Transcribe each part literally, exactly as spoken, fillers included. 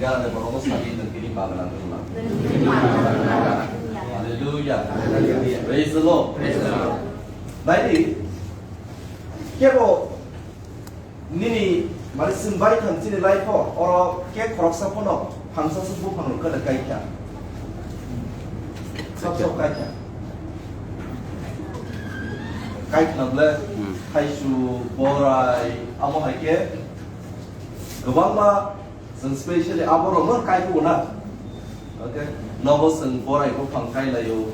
Gana borok sadi nang tini bagana nang. Hallelujah. Praise the Lord. Praise the Lord. Naidi, kebo nini mani sing bai thang chini life o, oro ke khoroksa phano phangsa se buphang rok kada kaikha. Sok sok kaikha. Kaikha na ble, hmm, thaisu, borai, amo hai ke kwbangma. Chwng specially aborokno kaikhugo na. Okay? Nogo chwng borai buphang kailaio,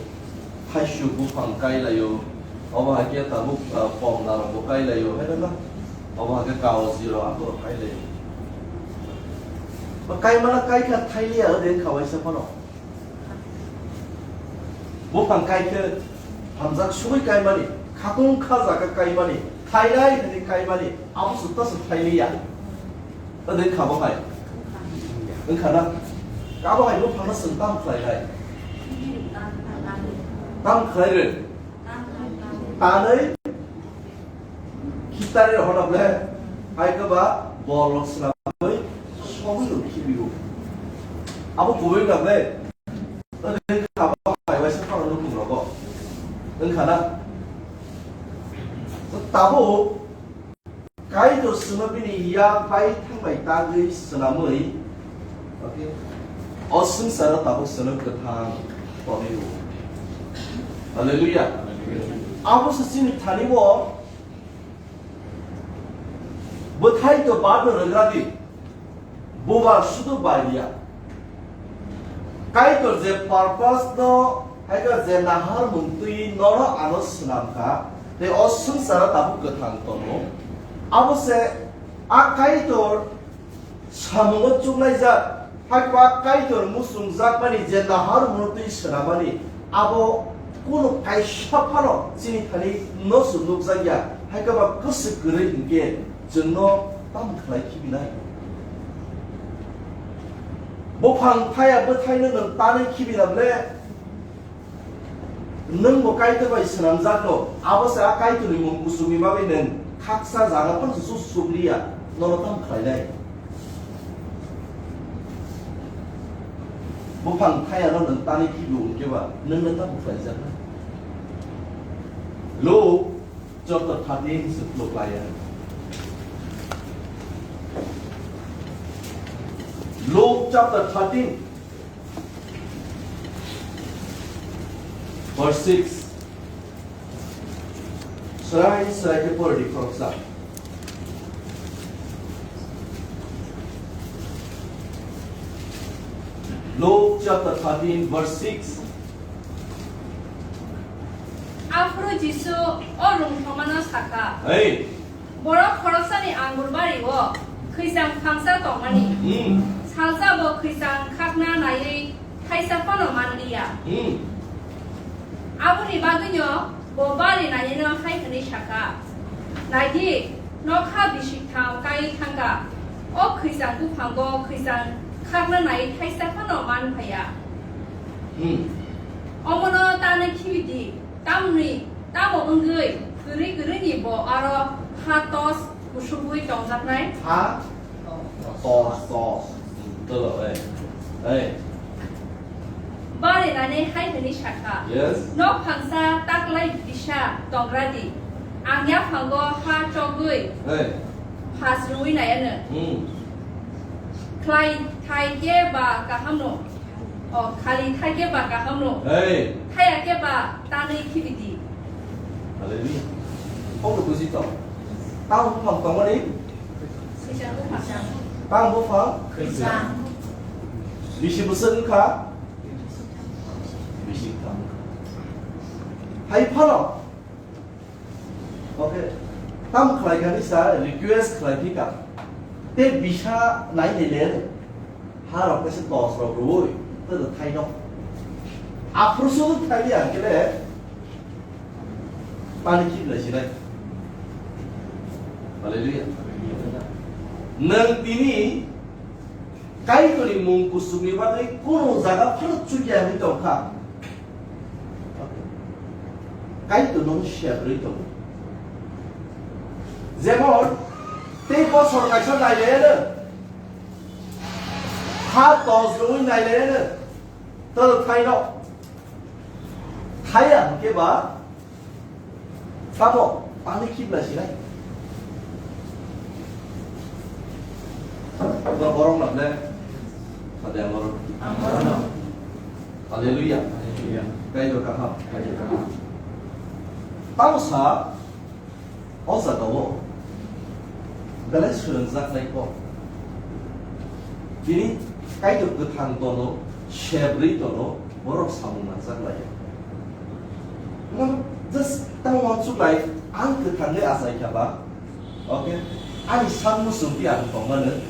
thaisu buphang kailaio, obo hai khe tabuk, ah, pom narokbo kailaio, hai na? Obo hai khe kaoji rok aborok kailaio. Ba kaimana kaikha thailiya, ode wngkha waisa phano. Buphang kaikhe hamjak sugui kaimani, khakung kha jaga kaimani, thailai hwnwi kaimani, abo sutta se thailiya. Tadei khabo hai. Wngkha na? Abo hai buphangno chwng tam khlailai. Tam khlai rw. Tanwi Khitari rok hono ble, hai khe ba bol rok swnamwi sogwi rw khibigo. Abo kubui na ble, wngkha bo hai waisa phano nukhung rogo. Wngkha na? Tabuk Kaitor chwngno bini yak bai thangbai tagwi swnamwi, okay, o swngcharo tabuk chwngno kwthang tonwi rwo. Hallelujah. Abo se chini thani bo Bwthai to barno rwgra di, bubar sudu bai ya. Kaitor je purpose no, hai khe je nahar mung twi nono ano swnam kha, tei o swngcharo tabuk kwthang tongo. Abo se a Kaitor Samungo chuklaijak, hai khe ba Kaitor muchungjakmani je nahar mwnwi twi swnamani, abo kunu kaisa phano chini thani nosu nukjakya, hai khe ba kwswk kwrwi hinkhe chwngno tamo khlai khibinai? Buphang thaya bwthaino nwng tanwi khibina ble? Nwng bo Kaitor bai swnamjak no, abo se a Kaitorni mung kuchukni bagwi nwng khaksa jaga phano se chuk-, chukliya, nono tamo khlainai? Buphang thayano nwng tanwi khibi hwnkhe ba nwngno tamo khlaijaknai? Luke chapter thirteen se khulukhlaiya. Luke chapter thirteen. Verse six. Srai srai khe pori di khoroksa. Luke chapter thirteen, verse six. Aphuru Jisu o rwngthomano sakha. Hey. Borok khoroksani angur bario khwisang phangsa tongmani. Hmm. Salsa bo khwisang khakna naiwi thaisa phano manliya. Hmm. Aboni bagwino bo bari nainino hai hwnwi sakha, "Nai di, nokha bisik tham kaiwi thangkha, o khwisang buphango khwisang khakna naiwi thaisa phano man phaiya." Hmm. Omono tanwi khibi di, tamni Tamo wngwi kwrwi kwrwini bo aro ha tos kusubwi tongjaknai? Ha? Tos, tos. Tolo, eh. Eh. Barinani hai hwnwi sakha, yes. Nok phangsa taklai bisa tongra di. Ang yaphango ha chogwi, eh, phas rwui naianw. Hmm. Khlai thai khe ba kaham no. O, khali thai khe ba kaham no. Hey. Thaya khe ba tanwi khibi di. Hallelujah. Kok rw buji tong. Tang buphang tongmani? Khwisang buphang. Tang buphang? Khwisang. Bisi bwswk wngkha? Bisi wngkha. Hai phano. Okay. Tam khlai kani sa request khlai phi ka. Te bisa nai ne le. Ha rok kaisa tos rok rwui. Te thai no. Aphuru su thai ya kele. Pani ki le sinai. Hallelujah. Nang tini Kaitorni mung kuchukni bagwi kunu jaga phano chukya hwnwi tongkha. Kaitorno siya kwrwi tongo. Jemon, tei bosor kaisa nailaiyano. Ha tos rwui nailainai no. Tol thaino. Thaya hwnkhe ba tamo ani khibla sinai. Ba borok na ble. Sade amor. Hallelujah. Hallelujah. Kaitor kaham. Kaitor kaham. Tamo sa O jagao belai swnamjaknai kok. Bini Kaitor kwthang tono, sebrwi tono, borok samung nangjak laio. Nang just tang uansuk lai, ang kwthangwi achai kha ba, okay? Ani sak muchungtwi ang tongmano,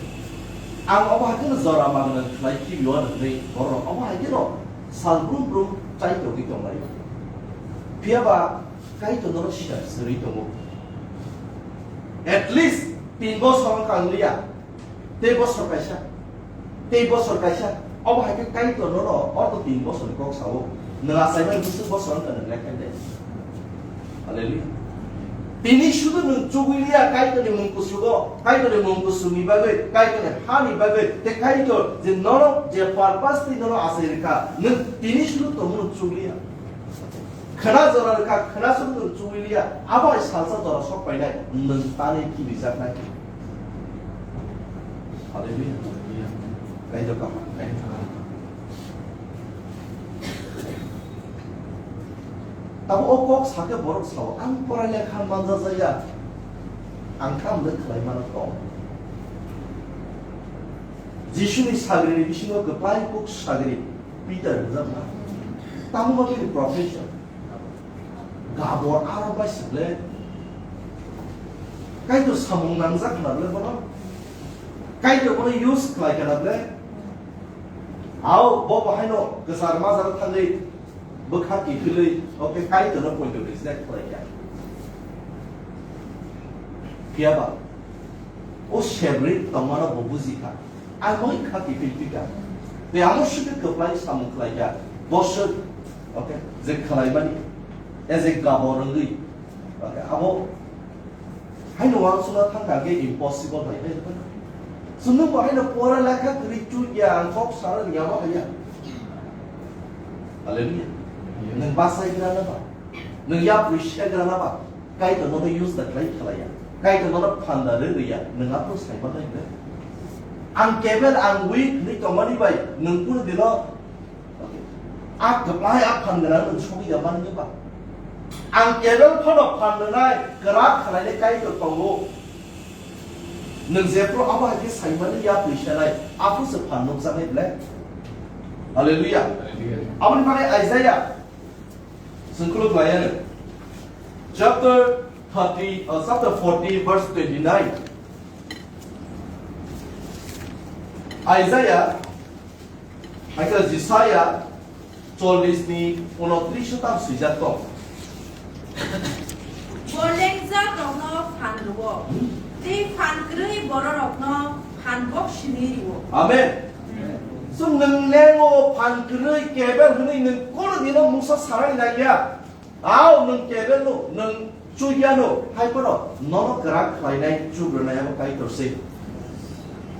ang obo hai kheno jora magwnang khlai khibio hwnwi borok obo hai kheno sal brum brum chai tongwi tonglaio. Phiya ba Kaitor norok siyam sirwi tongo. At least tin bosor wngkha wng liya. Tei bosor kaisa. Tei bosor kaisa. Obo hai khe Kaitor norok ordo tin bosor ni kok sao. Nwng achaimani bwswk bosor wngkha nwng lekha de. Hallelujah. Tini sudu nwng chugwi liya Kaitor ni mung kusugo, Kaitor ni mung kusung ni bagwi, Kaitor ni ha ni bagwi, tei Kaitor je norok je purpose twi norok achai rwkha, nwng tini sudu tongmano chugwi liya. Khwna jora rwkha, khwna song nwng chugwi liya, abo hai salsa jora sok painai, nwng tani kibijaknai. Hallelujah. Kaitor kaham, Kaitor kaham. Tamo o kok sakhe borok sao, ang pora lekha manjajaya, ang khamle khlai mano kok. Jisuni sagri ni bisingo kwplai kuk sagri Peter hwnjakma. Tamo bagwi ni profession. Gabor aro bai sable. Kaitor samung nangjak khna ble bono. Kaitor bono use khlai khna ble. Ao bo bahaino kwchar majaro thangwi bwkha kiphilwi, oke, Kaitorno poito reject khlai kha. Phiya ba o sebrwi tongmano bo buji kha. Ang bai kha kiphil phi kha. Tei amo sike kwplai samung khlai kha. Boswk, oke, je khlaimani, as a gabor wngwi, oke, abo Haino uansukna thang kha khe impossible hai khe. Chwng bo haino pora lekha kwrwi chuk ya, ang kok sana ni abo haya. Hallelujah. Nwng bachai gra na ba? Nwng yapri se gra na ba? Kaitor nono use da khlai khlai ya. Kaitor nono phanda rw rw ya. Nwng aphuru sai ma nai gra. Ang kebel, ang weak hwnwi tongmani bai nwng kunu dino A kwplai a phan gwnang nwng sogwi ya mani ba? Ang kebel phano phan rwnai kwrak khwlainai Kaitor tongo. Nwng jephru abo hai khe saimani yapri sanai, aphuru se phan nukjaknai ble. Hallelujah. Hallelujah. Aboni bagwi Isaiah chwng khuluk lai ano. Chapter thirty, uh, chapter forty, verse twenty-nine. Isaiah Hakhe Jisaya chollish ni unotris o tam swijak tong. Bo lengjak rokno phan rwo, tei phan kwrwi bororokno phan kok sini rwo. Amen. Chwng nwng lengo phan kwrwi kebel hwnwi nwng kono dino mungsa sanani nangya. Ao nwng kebel no, nwng chuya no, hai phano nono kwrak khlainai, chugrwnai abo Kaitor se.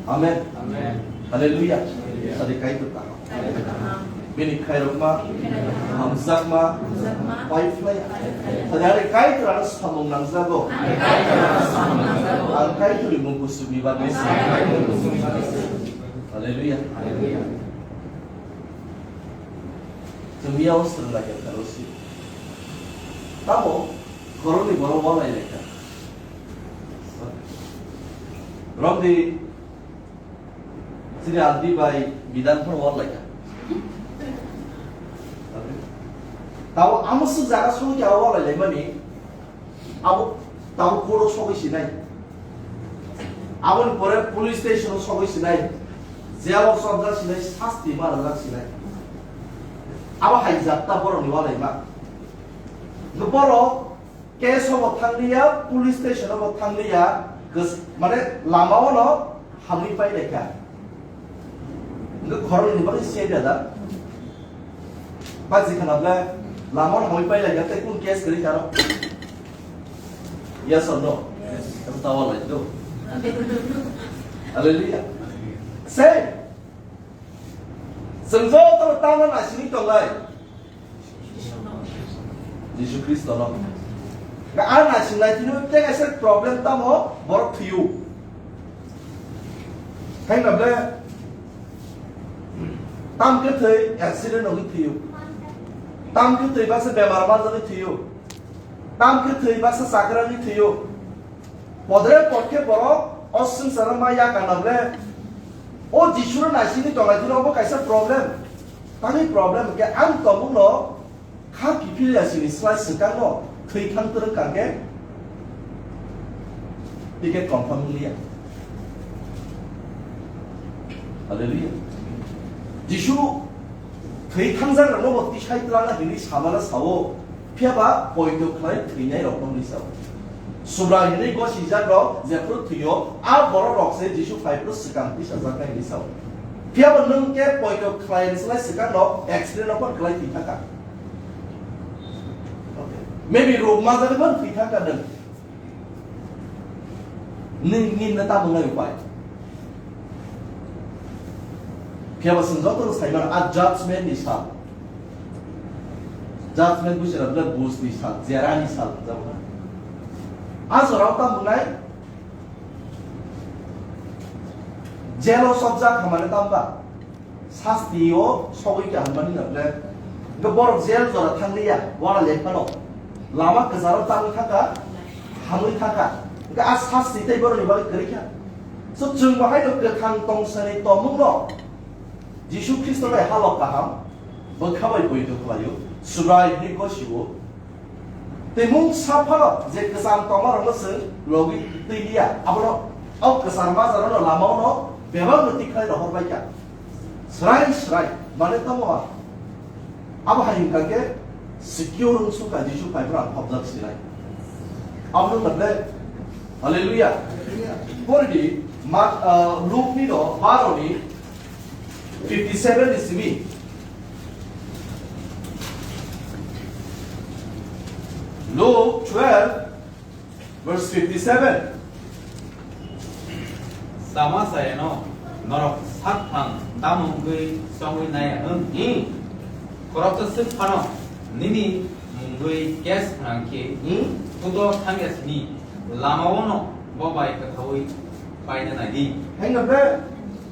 Amen. Amen. Hallelujah. Hallelujah. Sadi Kaitor kaham. Kaitor kaham. Bini khairokma, Bini khairokma, hamjakma, hamjakma, pai phlai. Pai phlai. Sadi ari Kaitor ano samung nangjago. Ari Kaitor ano samung nangjago. Ang Kaitor ni mung kusumi bagwi se. Ang Kaitor ni mung kusumi bagwi se. Hallelujah. Hallelujah. Chwng miyao swrwng lai kha, karo si. Tamo khoroknwi borok walai lai kha. Romdi chini aunty bai bidan phano walai kha. Tamo amoswk jaga songwi kha walai laimani. Abo tabuk court o sogwi sinai. Aboni pore police station o sogwi sinai. Jail o chopjak sinai, sasti ma rwjak sinai. Abo hai jatta borok ni walaima. Borok case o bo thangliya, police station o bo thangliya, kos-, mane lama o no hamwi pai lai kha. Hwnkhe khoroknwi ni bagwi se da da. Baji khana ble lama o hamwi pai lai kha tei kun case kwrwi kha no? Yes or no? Yes. Abo ta walai do. Hallelujah. Same. Chwng joto tamo naisingwi tonglai? Jisu Khristono. Ga a naising lai tini tei kaisa problem tamo borok thwiyo. Hai na ble tam khe thwi accident wngwi thwiyo. Tam khe thwi baksa bemar manjagwi thwiyo. Tam khe thwi baksa chakragwi thwiyo. Podre pod khe borok o swngcharo ma ya kana ble. O Jisuno naisingwi tonglai tini obo kaisa problem. Tangwi problem khe ang tongmungno kha kiphil ya sini slai swkangno thwi thang twrwng kang khe ticket confirm wng liya. Hallelujah. Jisu thwi thangjak rokno bo tisai twlangna hinwi samala sao. Phiya ba poito khlai thwinai rokno hinwi sao. Subrai hinwi gosijak rok jephru thwio, a borok rok se Jisu phaiphru swkang tisajaknai hinwi sao. Phiya bo nwng khe poito khlai slai swkang rok accident rok khlai thwi thaka. Okay. Maybe rok majagwi ban thwi thaka nwng. Nini, nini na tamo ngai upai. Phiya ba chwng joto no sai mano, a judgment ni sal. Judgment buji rok le bus ni sal, jera ni sal, jabo na. A jora o tamo ngai. Jelo sobjak hamane tamba. Sasti o sogwi kaham mani na ble. Hwnkhe borok jel jora thanglia, wara le phano. Lama kwcharo tangwi thangkha, hamwi thangkha. Hwnkhe a sasti tei borokni bagwi kwrwi kha. So chwng bo haino kwthang tongsani tongmungno Jisu Khristo bai halok kaham, bwkha bai poito khlaio, Subrai hwnwi gosio. Tei mungsa phano je kwcham tongmarokno chwng logi twi liya, abono o kwcham bajarono lamaono bebakno tikhlai rohor bai kha. Srai srai, mane tamo a? Abo hai hwnkha khe secure wng sukha Jisu phai phano ang hopjak sinai. Abono tablet. Hallelujah. Pori di, Mat-, ah, Luk ni do, baro ni, fifty seven ni simi. Luke twelve, verse fifty seven. Sama sayano norok sakphang tamo wngwi chongwi naiya hwn? Hmm. Khoroksa swk phano nini mungwi case phnang khe Hmm. Kudo thangya sini lamao no bo bai kwthaui paina nai di. Haino be,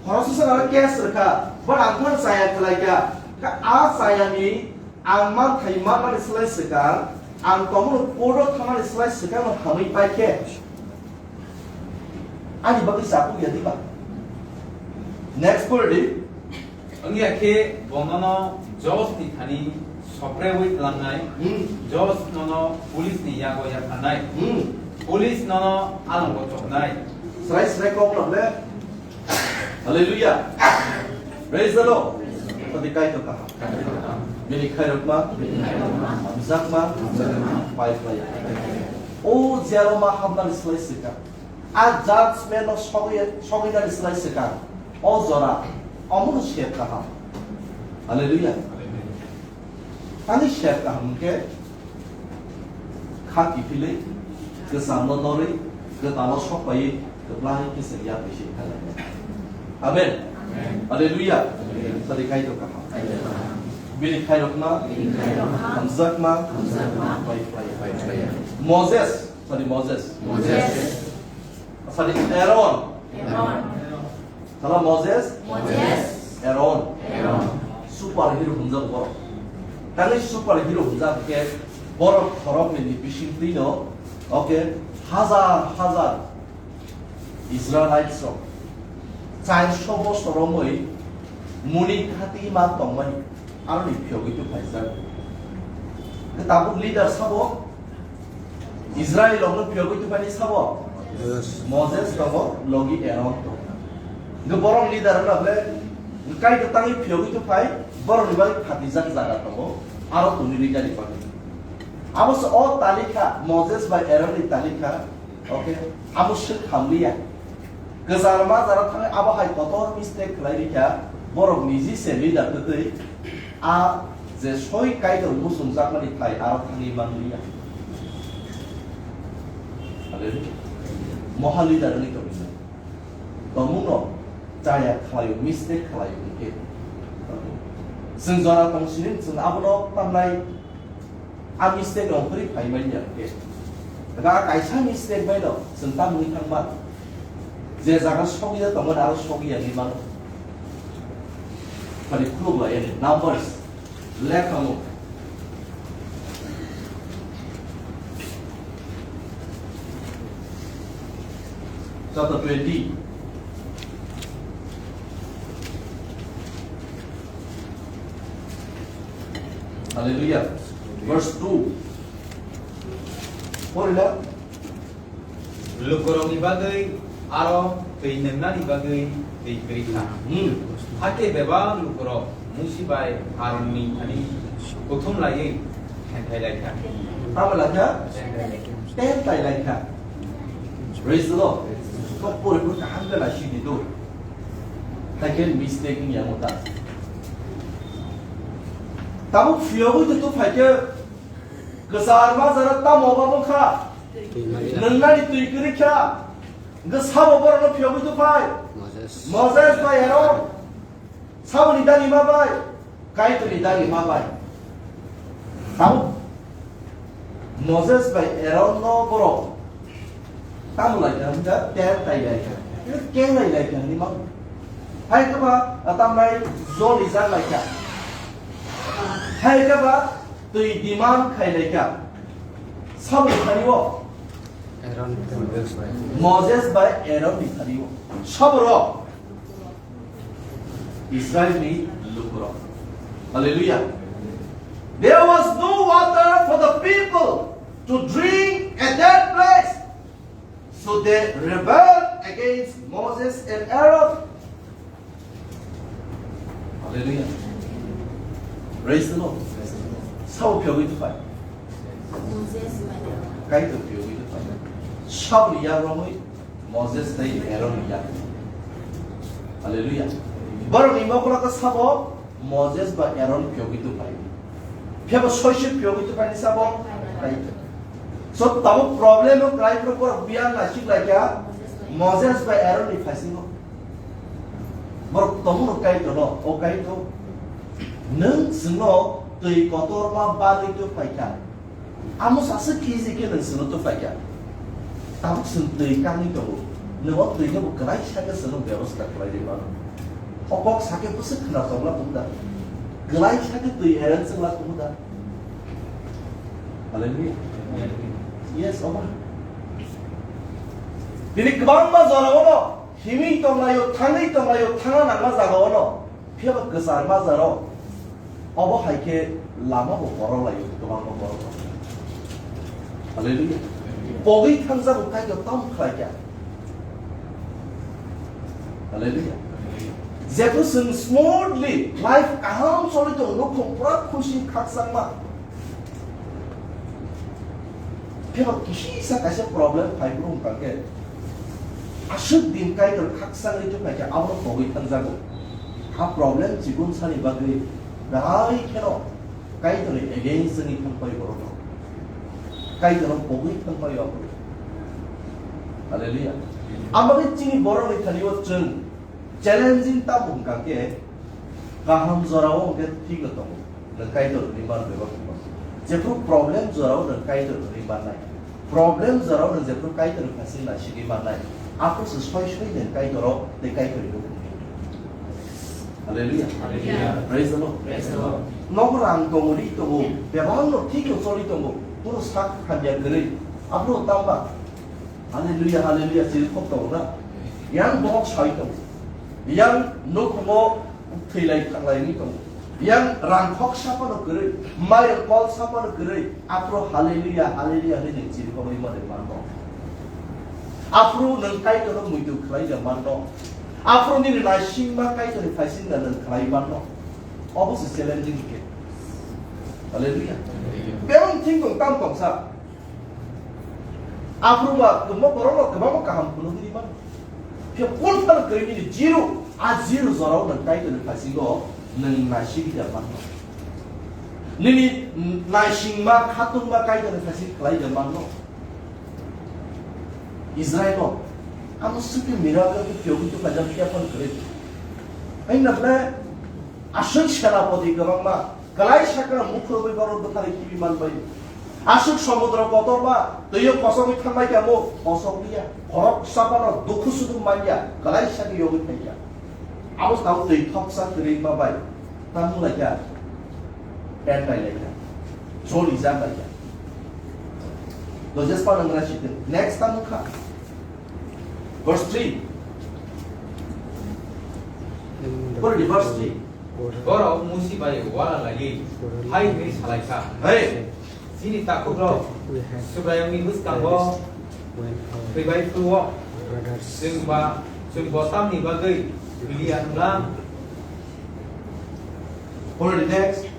khoroksa swk aro case rwkha, but ang phano chaya khlai kha. Kha a chayani ang manthai manmani slai swkang, ang tongmani court-o thangmani slai swkangno hamwi pai khe ani bagwi chapuk ya diba? Next pori di. Wngya khe bo nono judge ni thani sopre wi tlangnai, Hmm. Judge nono police ni yago yapharnai, Hmm. Police nono alongo chopnai. Srai srai kok no le. Hallelujah. Praise the Lord. Tadi kai to kaha. Bini khairokma, hamjakma, pai pai. O jero ma hamnani slai sika. A judgment no sogwi, sogwi nani slai sika. O jora, omo no sep kaham. Hallelujah. Ani sep kaham hwnkhe kha kiphilwi, kwchamno norwi, kwtalo sokpaiwi, kwplai khe chwng yapri se kha lai. Amen. Amen. Hallelujah. Amen. Sadi kaitor kaham. Bini khairokma, Bini khairokma, hamjakma, hamjakma, pai, pai, pai, pai. Moses, sadi Moses. Moses. Sadi Aaron. Aaron. Sala Moses. Moses. Aaron. Aaron. Super hero hwnjak borok. Tangwi super hero hwnjak khe borok khoroknwi ni bisingtwi no, okay, hazar hazar Israelites rok chairso bosor romwi muni khati ma tongmani aroni phiyogwi tongphaijak. Tabuk leader sabo Israel rokno phiyogwi tongphani sabo? Yes. Moses tongo, logi Aaron tongo. Hwnkhe borok leader wngna ble, kaitor tangwi phiyogwi tongphai, borokni bagwi phatijak jaga tongo, aro tongwi rwgani bagwi. Abo se o talikha, Moses bai Aaron ni talikha, okay, abo swk hamliya. Kwchar majaro thangwi abo hai kotor mistake khlai rikha, borok niji se leader twtwi a je soi kaitor muchungjakmani thai aro thangwi manliya. Hallelujah. Moha leader wngwi tongwi tongmungno chaya khlaio, mistake khlaio hwnkhe Chwng jora tong sini chwng abono tamnai a mistake rok phari phai manya khe. Ga kaisa mistake bai no chwng tamni thangma. Je jaga sogya tongo aro sogya ni mano. Phari khuluk lai ani numbers. Lekha mo. Chapter twenty. Hallelujah. Verse two. Porila. Lukurokni bagwi aro twi nwngnani bagwi twi kwrwi kha. Hmm. Hakhe bebak lukurok Musi bai Aronni thani kuthum laiwi thenthai lai kha. Tamo lai kha? Thenthai lai kha. Praise the Lord. Kok pore pore kaham khe lai sidi do. Hakhe mistake ni amo ta. Tamo phiyogwi to to phaikhe kwchar ma jara tamo babo kha. Nwngnani twi kwrwi kha. Hwnkhe sabo borokno phiyogwi tongphai? Moses. Moses bai Aaron. Saboni dagima bai? Kaitorni dagima bai. Sabo? Moses bai Aaron no borok tamo lai kha, hwnkhe ten tai lai kha. Hwnkhe keng lai lai kha hwnwi ma. Hai khe ba, a, tamnai jol rijak lai kha. Hai khe ba, twi demand khai lai kha. Saboni thani o? Aaron. Moses bai Aaron ni thani o. Saborok Israel ni lukurok. Hallelujah. There was no water for the people to drink at that place. So they rebelled against Moses and Aaron. Hallelujah. Praise the Lord. Sabo phiyogwi tongphai? Moses bai Aaron. Kaitor phiyogwi tongphai? Saboni yak romwi Moses tei Aaron ni yak. Hallelujah. Borok ni mokolo ka sabo Moses ba Aaron phiyogwi tongphai. Phiyaba soisir phiyogwi tongphai ni sabo Kaitor. So tamo problem o Kaitor borok biyang nasik laikha Moses ba Aaron ni phasingo. Borok tomono Kaitor no, o Kaitor, nwng chwngno twi kotorma bagwi tongphai kha. Amo sasa kiji khe nwng chwngno tongphai kha. Tabuk chwng twi kangwi tongo. Nwng o twi no bo kwlai sa khe chwngno bebosta khlai rwi mano. O kok sa khe bwswk khna chongla tongo da. Kwlai sa khe twi ereng chwngla tongo da. Hallelujah. Yes, obo. Tini kwbangma jorao no himwi tonglaio, thangwi tonglaio, thangna nangma jagao no. Phiya ba kwchar majaro. Obo hai khe lama bo borok lai, kwbangma borok rok. Hallelujah. Pogwi thangjago Kaitor tamo khlai kha. Hallelujah. Jephru chwng smoothly life kaham choli tongo, nukhung pura khusi khakchangma. Phiya ba kisisa kaisa problem phai bwrwng hwnkha khe, aswk din Kaitor khakchangwi tongphai khe abono pogwi thangjago. A problem chikon sani bagwi belai kheno Kaitorni against wngwi thangphai borok rok. Kaitorno pogwi thangphai o borok. Hallelujah. Amagwi chini borokni thani o chwng challenging tamo hwnkha khe, kaham jorao hwnkhe thik no tongo. Nwng Kaitor ni man bebak tongma. Jephru problem jorao nwng Kaitor ni man nai. Problem jorao nwng jephru Kaitor ni phaising nai sigi man nai. Aphuru se soi soi nwng Kaitor o tei Kaitor ni hukum. Hallelujah. Hallelujah. Praise the Lord. Praise the Lord. Nogo rang tongo, ri tongo, bebak no thik no choli tongo. Puro sak hamya kwrwi. Aphuru tamba. Hallelujah, hallelujah, chiri khok tongo na. Yang bohok sai tongo. Yang nukhumo thwilai thanglai wngwi tongo. Yang rang khok sapano kwrwi, mairang kol sapano kwrwi, aphuru hallelujah, hallelujah hwnwi nwng chiri khogwi mani manno. Aphuru nwng Kaitorno muitu khlai da manno. Aphuru nini naisingma Kaitorni phaisingda nwng khlai manno. Obo se challenging khe. Hallelujah. Bebak thing tong tam tongsa. Aphuru ba kwbangma borok rok kwbangma kaham phunukgwi mano. Phiya phul phano kwrwi nini zero, a zero jorao nwng Kaitorni phasingo nwng naisingwi da mano. Nini naisingma khatungma Kaitorni phasing khlai da mano. Israilo amo swkhe miracle khe phiyogwi tongkha jang phiya phano kwrwi. Haino khe Aswk senapoti kwbangma, kwlai sakno mukhurwi borok bwtharwi khibi manbai. Aswk somudro kotorma, twiyo kosogwi thangnai kamo, kosogwiya. Khorok sapano dukhu sudu manya, kwlai sakni yogwi thangya. Abo tamo twi thoksa kwrwi ma bai, tamo laikya, pen bai laikya, joli jak laikya. Dojes pa nangra sitin. Next tamo kha. Verse three. Pori di verse three. Borok Musi bai uana lagwi hai hwnwi sa lai kha, "Hei, chini takhukrok Subraiyungni bwskango thwibai phuru-o chwng ba, chwng bo tamni bagwi thwi li ya wng lang?" Pori di next.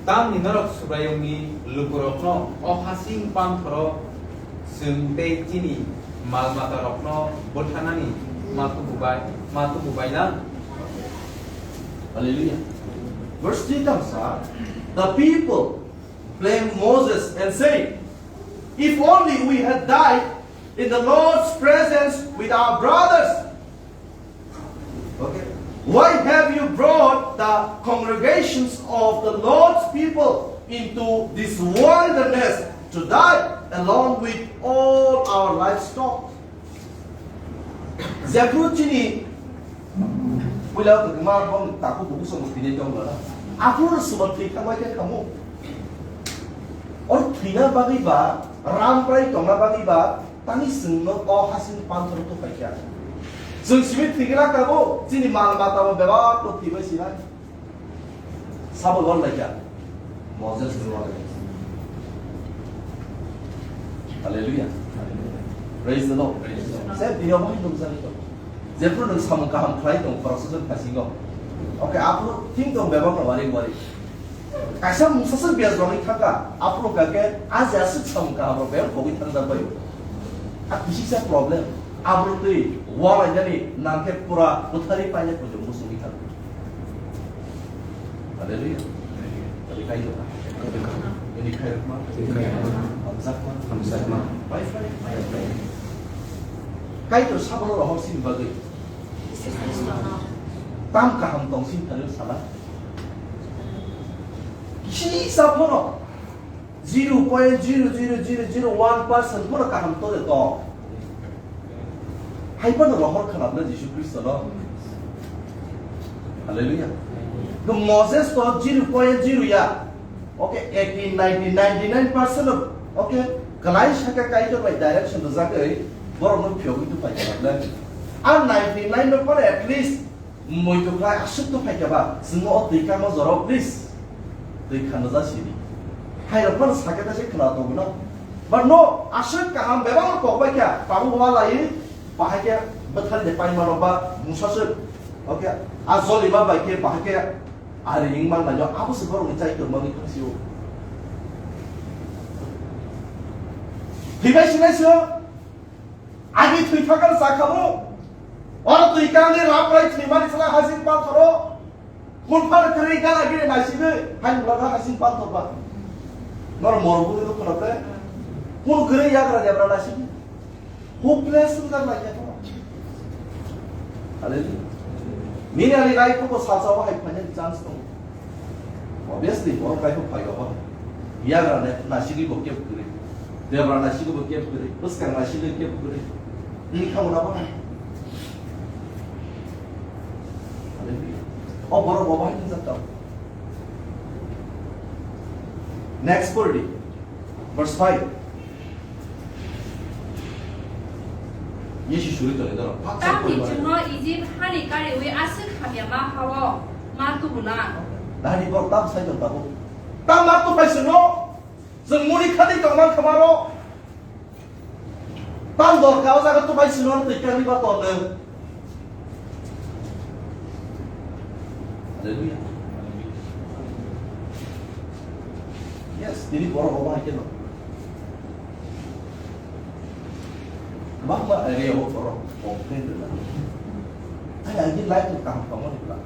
Tamni norok Subraiyungni lukurokno o hasing panthoro chwng tei chini mal-matarokno bwtharnani ma tubu bai, ma tubu bai lang? Hallelujah. Verse three tamo sa, "The people blamed Moses and said, 'If only we had died in the Lord's presence with our brothers.'" Okay. "Why have you brought the congregations of the Lord's people into this wilderness to die along with all our livestock?" Jephru chini puila kwma bong taku buku somo tini tong lana. Aphuru suba thwi khamai khe khamu. Or thwina bagwi ba, ram prai tongna bagwi ba, tani chwngno o hasing panthoro tupai kha. Chwng simi thwigwla kabo, chini mal mata bo bebak to thwibai sinai. Sabo lor lai kha. Moses ni lor lai kha. Hallelujah. Praise the Lord. Praise the Lord. Same thing, obo hai nukjagwi tongo. Jephru nwng samung kaham khlai tong, khoroksa jwn phasingo. Okay, aphuru thing tong bebak no wari wari. Kaisa mungsa se bias rwgwi thangkha, aphuru kake a je aswk samung kaham rok bebak khogwi thangjak bai. A kisisa problem. Aphuru twi walainani nangkhe pura bwthari painai pojong musungwi thangkha. Hallelujah. Tadi kayo. Ini kayo ma. Hamsakma. Hamsakma. Pai pai. Kaito sabono rohor sini bagwi. Tam kaham tong sini thani sala. Kisi sa phono. Zero point zero zero zero zero one percent phono kaham to de to. Hai phano rohor khanabna Jisu Khristo no. Hallelujah. To Moses to zero point zero ya. Okay, eighty, ninety, ninety-nine percent of, okay, kalai saka Kaitor bai direction rwjagwi borok no phiyogwi to pai khanabna. Ar ninety-nine no phano at least Mui to khlai aswk to phaikha ba, chwngno o twi kama jorao, please. Twi khana ja sidi. Hai rok phano sakhe ta se khna tongo no. But no, aswk kaham bebak no kok bai kha, tabuk walai, bahai khe bwthar de pai mano ba, musa se, okay, a joli ma bai khe, bahai khe, ari ing man lai no, abo se borok ni chai tong mani khasi o. Thwi bai sinai se, Agi thwi thakar sakhamu. Oro twi kangni raprai thwimani sala hasing panthoro. Phunphar kwrwi gana gini naisingwi hain bwlakha hasing panthor ba. Noro morok bwrwi rok khwlapre. Phun kwrwi yagra debra naisingwi. Hopeless wngkha naikhe to. Hallelujah. Nini ani life-o bo salsa o hai phainani chance tongo. Obviously, borok kaibo phai obo. Yagra ne naisingwi bo kebo kwrwi. Debra naisingwi bo kebo kwrwi. Bwskang naisingwi kebo kwrwi. Nini khamuna bo hai. Hallelujah. O borok obo hai nungjak tong. Next pori di. Verse five. Yesu suri tongwi doro. Paksa Tamni poribar. Chwngno Ijip hani kariwi aswk hamya ma hao ma tubu lang. Nahani borok tam sai tong tabuk. Tam ma tupai chwngno. Chwng muni khani tongma khamaro. Tam dorka o jaga tupai chwngno twi kari ba tonno. Hallelujah. Yes, tini borok obo hai khe no. Kwbangma area o borok complain rwna. Ai, agini life no kaham tongmani bwla.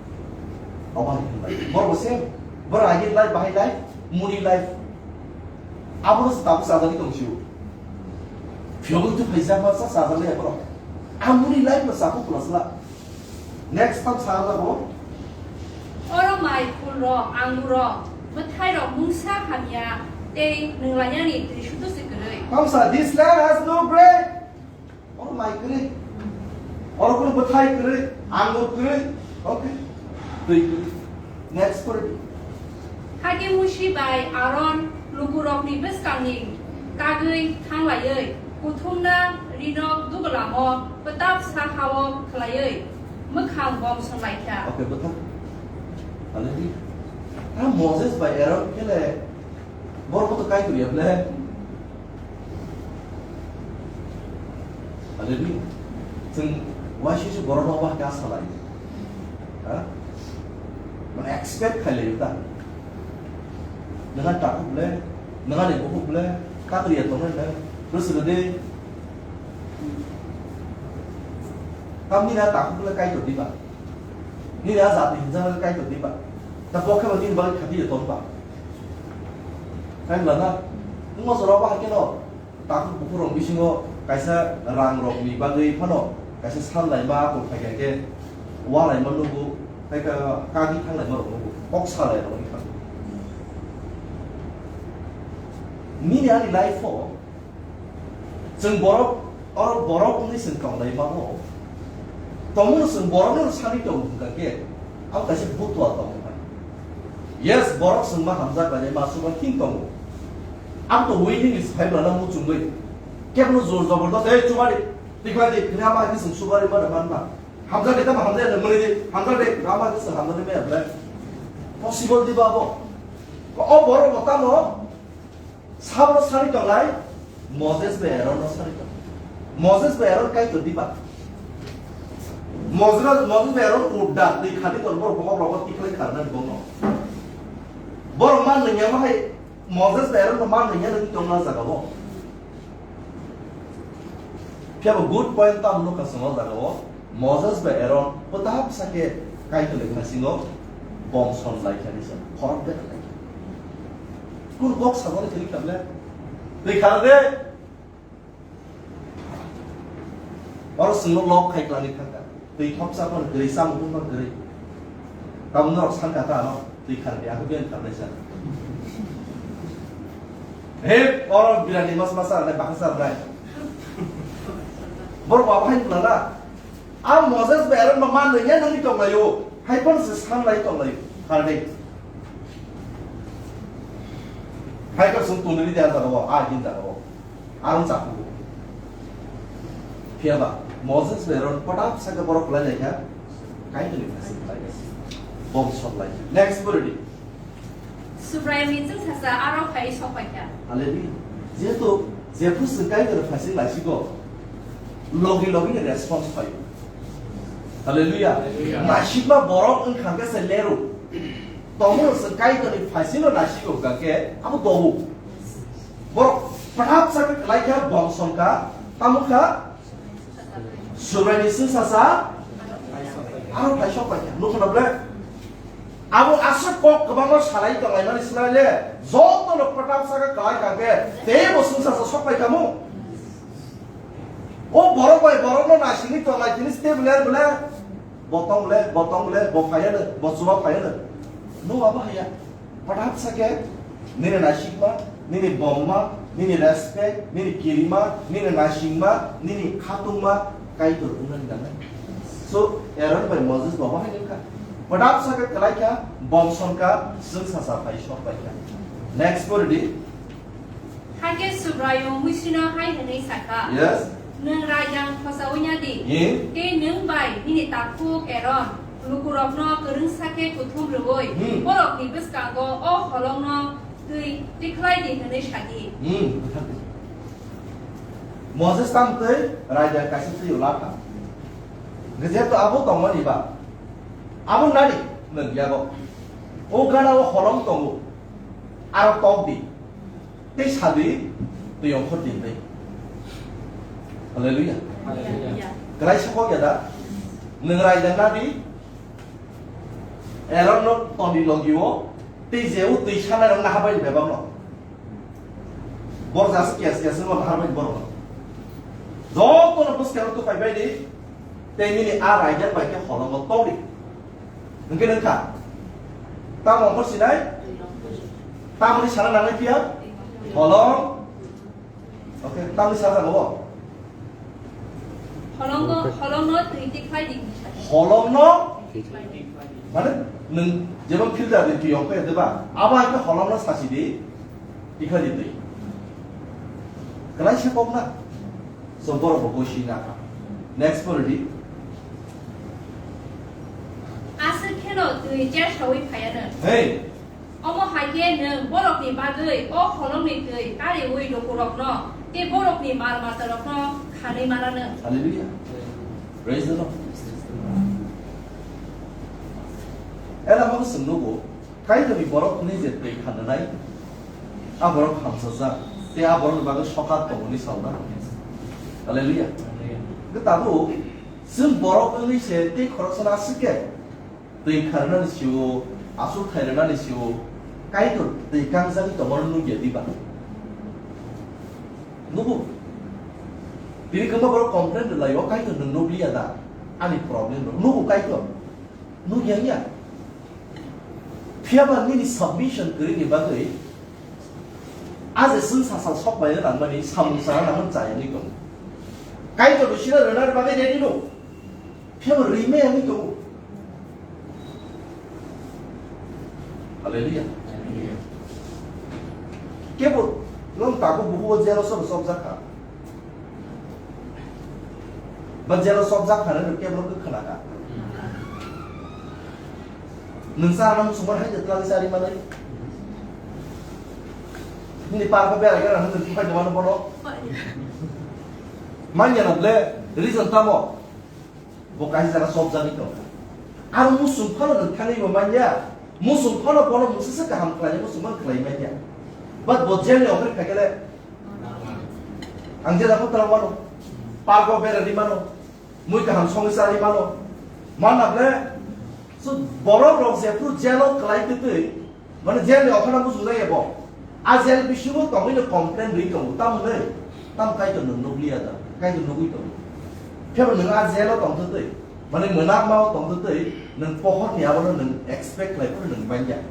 Obo hai khe no. Borok bo same. Borok agini life bahai life, muni life. Abono se tabuk chajagwi tong sio. Phiyogwi tu phaijak ma sa chajak ya borok. Amuni life no chakhu khula sla. Next tam sa da bo. Oro mai, phul rok, angur rok, bwthai rok mungsa hamya tei nwng lainani twi sudu se kwrwi. Tamsa, this land has no grape. Oro mai kwrwi. Oro kunu bwthai kwrwi, angur kwrwi. Okay. Twi kwrwi. Next pore di. Hakhe Musi bai Aron lukurokni bwskangni kagwi thanglaiwi, kuthumna rinok dugulamo kwtab sa hao khlaiwi mwkhang bom songlaikha. Okay, bwthang. Already. Ah, Moses bai Aron khe le Borok bo to Kaitor ya ble. Hallelujah. Chwng waisui se borok no ba ka salai. Ha? Mane expect khai lai ta. Nanga takhuk ble, nanga ni bukhuk ble, Kaitor ya tongnai ble. Bwswk de. Tamni na takhuk ble Kaitor diba. Nini a jati hinjak Kaitor diba. Ta bo khe bo nini bagwi khati ya tong ba. Kaitor na. Mo jora ba hakhe no. Takhuk bukhuk rok bisingo kaisa rang rok ni bagwi phano kaisa sal laima apor phai kha khe wa laima nugo, khai kha kagwi thang laima rok nugo, kok sa lai rok wngkha. Nini ani life o chwng borok, oro borok wngwi chwng tong laima o, tongmung chwng borok no sani tong hwnkha khe, ang kaisa butua tong hwnkha. Yes, borok chwng ma hamjak bai ma chwng thing tongo. Ang to winning is five lana muchungwi. Kebno jor jabardast, "Ei, chubadi, tikla di, kini ama khe chwng chubari ma man ma. Hamjak de tamo hamjak de mani di, hamjak de ama khe chwng hamjak de me ble." Possible di babo. O borok bo tamo sabro sari tonglai, Moses be Aaron no sari tong. Moses be Aaron kai to di ba. Moses, Moses be Aaron udda, di khadi ton borok bohok rogo tikla kharna di bongno. Borok man nang yang hai Moses bai Aaron no man nangya nang tongna jaga o. Phiya bo good point tam nukha chwng o jaga o. Moses bai Aaron bwtap sa khe Kaitor ni phasingo bom son lai kha ni sa khorok de lai. Kun kok sa boni thani khamle. Twi khar de. Oro chwngno lob khai kwlangwi thangkha. Twi thopsa phano kwrwi, chamung phano kwrwi. Tabuk norok sankha ta ano twi khardi, ako biyang kharnai sa. He, oro birani mas mas sa rwnai, bahai sa rwnai. Borok abo hai wngla na? A Moses bai Aaron ba man nangya nangwi tonglaio. Hai phano se sanlai tonglaio. Khardi. Hai khe chwng tongnaini de a jaga o, a din jaga o. Arong chakugo. Phiya ba, Moses bai Aaron kotak saka borok kwlai lai kha, Kaitorni phaising kwlai kha. Bom sok lai kha. Next pore di. Subraiyungni chwngsasa aro phai sok pai kha. Hallelujah. Jehetu, jephru chwng Kaitorni phaising lai sigo, logi logi ni response phaio. Hallelujah. Hallelujah. Naisikma borok wngkha khe se leru. Tongmung chwng Kaitorni phaisingno naisigo hwnkha khe abo dobu. Borok phathap sa khe kwlai kha, bom song kha, tamo kha Subraiyungni chwngsasa aro phai sok pai kha. Nukho na ble? Abo aswk kok kwbangma salai tonglaimani swlai le jotono phathap sa khe kwlai kha khe teibo chwngsasa sok pai kha mu? O borok bai borokno naisingwi tonglai tini step ler bwle. Bo tong le, bo tong le, bo phai le, bo chuba phai le. No abo haya. Phathap sa khe, nini naisikma, nini bomma, nini respect, nini kirima, nini naisingma, nini khatungma, Kaitor wngnani nangnai. So, Aaron bai Moses bo bahai wngkha. Phathap sa khe kwlai kha, bom son kha, chwngsasa phai sok pai kha. Next pore di. Hakhe Subraiyung Muisino hai hwnwi sa kha, Yes. Nwng raidang khosaui ya di, Yes. Tei nwng bai nini takhuk Aaron lukurokno kwrwngsa khe kuthum rwui Hmm. borokni bwskango o holongno twi tikhlai di hwnwi sa di. Hmm, bwthar di. Moses tamo twi raidang kaisa twi o la kha. Jehetu abo tongmani ba, abo nani nwng yago. O gana o holong tongo. Aro tok di. Tei sadi twi ongkhor din tei. Hallelujah. Hallelujah. Kwlai sokok ya da? Nwng raidang na di. Aaron no toni logi o. Tei je o twi sanai rok naha bai bebak no. Bor jas kias kias no naha bai bor no. Joto no bwskang tu pai bai di. Tei nini a raidang bai khe holongo tong di. Hwnkhe nung kha. Tamo wngkha sinai? Tamoni sana nangnai phiya? Holong. Okay, tamoni sana nango? Holongno, holongno twi tikhlai di. Holongno? Mane, nwng jeba filter di twi yong khe, diba? Abo hai khe holongno sasi di, tikhlai di twi. Kwlai se kok na? So, borok bo goi si na kha. Next pore di. Aswk kheno twi chersaui phaiya nwng. Hey! Omo hai khe nwng borokni bagwi o holongni twi kariui lukurokno tei borokni mal matarokno khanui mana nwng. Hallelujah. Praise the Lord. Ela mo swng nugo, Kaitorni borok hwnwi je twi khananai, a borok hamsajak, tei a borokni bagwi sokat tongmani salna. Hallelujah. Hwnkhe tabuk chwng borok wngwi se tei khoroksano aswk khe twi kharnani sio, aswk thai rwnani sio, Kaitor twi kangjagwi tongmano nukya diba? Nugo. Tini kwbangma borok complain rwlaio, "Kaitor nwng nukliya da ani problem rok?" Nugo Kaitor. Nukya wngya. Phiya ba nini submission kwrwini bagwi a je chwng sasal sok bai nangmani, samung sana nangmani chaya wngwi tongo. Kaitor bo sina rwnani bagwi ready no. Phiya bo rwi maya wngwi tongo. Hallelujah. Kebo nwng tabuk bukugo jero sobo chopjak kha. Ba jero chopjak kha, nwng kebo khna kha. Nwng sa nang sumar hai jatla ni sari manai. Ni par ko berai kana nwng phai dama bono. Manya na ble reason tamo. Bo kaisa jaga sop jagwi tong kha. Aro muchung phano nwng thangwi bo manya. Muchung phano bono mungsa se kaham khlai, muchung phano khlai manya. But bo jail ni offer khaikhe le ang jera phano twlang mano. Park o berani mano. Mui kaham songwi chari mano. Mana ble, so borok rok jephru jail o kwlai twtwi, mane jail ni okhana muchung jaya bo. A jail bisingo tongwi no complain rwi tongo. Tamo hwnwi, tamo Kaitor nwng nukliya da? Kaitor nugwi tongo. Phiyaba nwng a jail o tongtwtwi, mane mwnakma o tongtwtwi, nwng pohor ni abono nwng expect khlai phano nwng manya.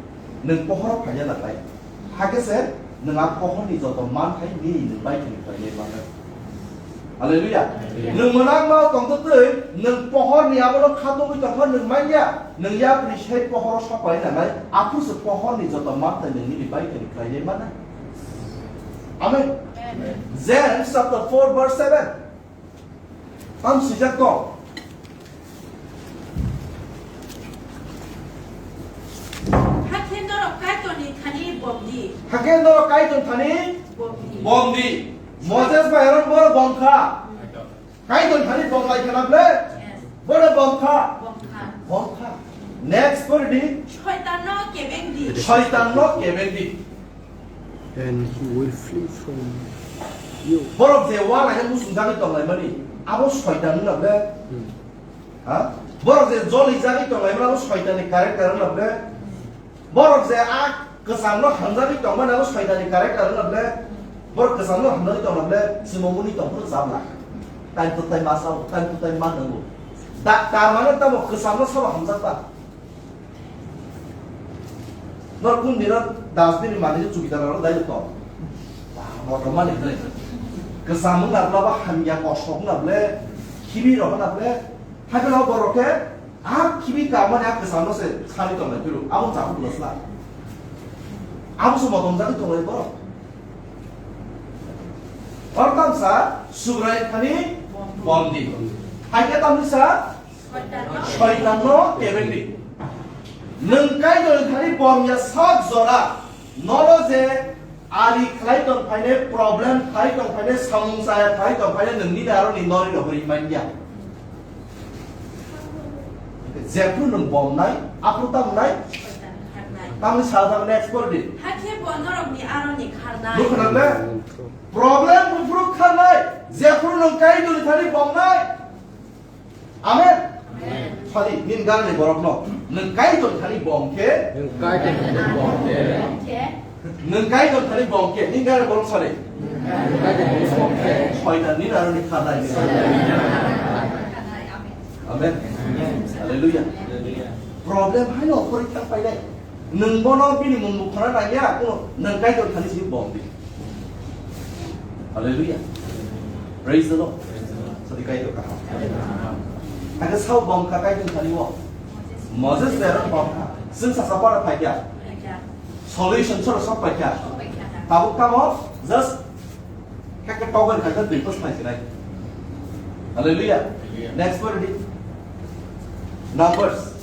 Nwng pohor o phaina na khlai. Hakhe se nwng a pohor ni joto manthai nini nwng bai khwlai khlainai manai. Hallelujah. Hallelujah. Nwng mwnakma o tongtwtwi, nwng pohor ni abono khatungwi tongkha nwng manya, nwng yapri sai pohor o sok pai nanai, aphuru se pohor ni joto manthai nwng nini bai khwlai khlainai manai. Amen. Amen. James chapter four verse seven. Tam swijak tong. Hakhe norok Kaitorni thani bomdi. Hakhe norok Kaitorni thani bomdi. Bomdi. Moses bai Aaron bo bomkha. Kaitorni thani bomlai khana ble? Yes. Bono bomkha. Bomkha. Bomkha. Next pore di. Soitanno kebengdi. Soitanno kebengdi. And he will flee from you. Borok je wanaino muchungjagwi tonglaimani, abo Soitan wngna ble? Hmm. Ha? Borok je jolijagwi tonglaimani, abo Soitanni character wngna ble? Borok je a kwchangno hamjagwi tongmani, abo Soitanni character wngna ble? Borok kwchangno hamjagwi tongna ble, chwngno mwnwi tongphuru chabla. Time to time ma chao, time to time ma nwngo. Da-, tar mane tamo kwchangno sabo hamjakba? Nor kun dino dustbin ni mani chukidar aro dai to. Motor mani dai. Kwchang wngna bla ba hamya kosok wngna ble, khibi rok wngna ble. Haikhe no borok khe a khibi ka mani a kwchang no se sani tong lai phiru. Abo chakhu plus la. Abo se motom jagwi tong lai borok. Or tamsa Subrai thani bomdi. Haikhe tamni sa Soitanno kebengdi. Nwng Kaitorni thani bomya sak jora, nono je ari khlai tong phainai, problem khlai tong phainai, samung chaya khlai tong phainai, nwng nini aroni nori rohorwi manya. Jephru nwng bomnai, aphru tamnai? Tamni sal tamni expert di. Hakhe bo norokni aroni kharnai. Nukho na le? Problem buphuru kharnai, jephru nwng Kaitorni thani bomnai. Amen. Amen. Sadi, nin gari borok no. Nwng Kaitor thani bom khe. Nwng Kaitor thani bom khe. Nwng Kaitor thani bom khe. Nin gari borok sadi. Nwng Kaitor thani bom khe. Soitan nin aro ni khanai. Amen. Amen. Hallelujah. Hallelujah. Problem hai no khori thang painai. Nwng bono bini mungbo khorang nangya, kuno nwng Kaitor thani si bom di. Hallelujah. Praise the Lord. Sadi Kaitor kaham. Hakhe sao bom kha Kaitor thani o. Moses bai Aaron bom kha. Chwng sasa para phaikya. Solution soro sok paikya. Tabuk tamo just khe khe togen kha twi pas phai sinai. Hallelujah. Hallelujah. Next word di. Numbers.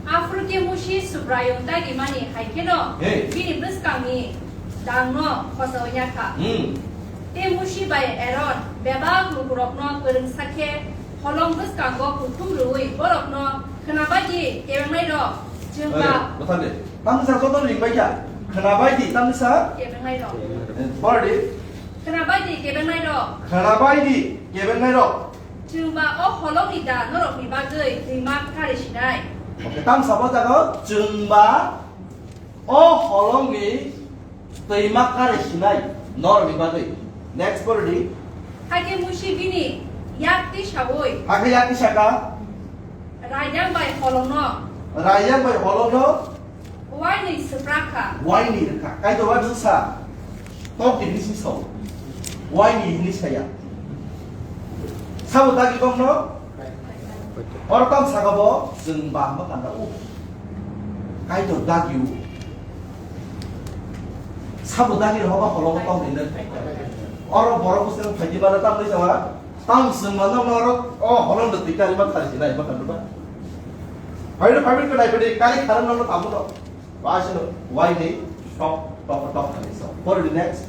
Aphuru khe Musi Subraiyung dagimani hai kheno Hey. bini bwskangni dangno khosa wngya kha. Hmm. Tei Musi bai Aaron bebak lukurokno kwrwngsa khe holong bwskango kuthum rwui borokno khwnabai di, kebengnairok, chwng ba Hey, bwthar de. Tamni sa joto ring bai kha. Khwnabai di, tamni sa? Kebengnairok. Eh, por di. Khwnabai di, kebengnairok. Khwnabai di, kebengnairok. Chwng ba o holongni da norokni bagwi twima kari sinai. Okay, tam sabo jago chwng ba o holongni twima kari sinai norokni bagwi. Next por di. Hakhe Musi bini yak tisaui. Hakhe yak tisaka. Raidang bai holongno. Raidang bai holongno. Waini swprak kha. Waini rwkha. Kaitor waisa sa. Tok di hinwi si sao. Waini hinwi saya. Sabo dagi kok no? Oro tam saka bo chwng ba hama kanda o. Kaitor dagi o. Sabo dagi rwkha ba holo tok di nang. Oro borok bwswk phaidi ba tam ni sawa. Tam chwng ma nokno oro o holong de twi kari ma thari sinai ma kanda ba. Phaidi phaidi ko nai phaidi kari kharan nokno tamo no. Ba sino wai ni tok tok tok kali so. For the next.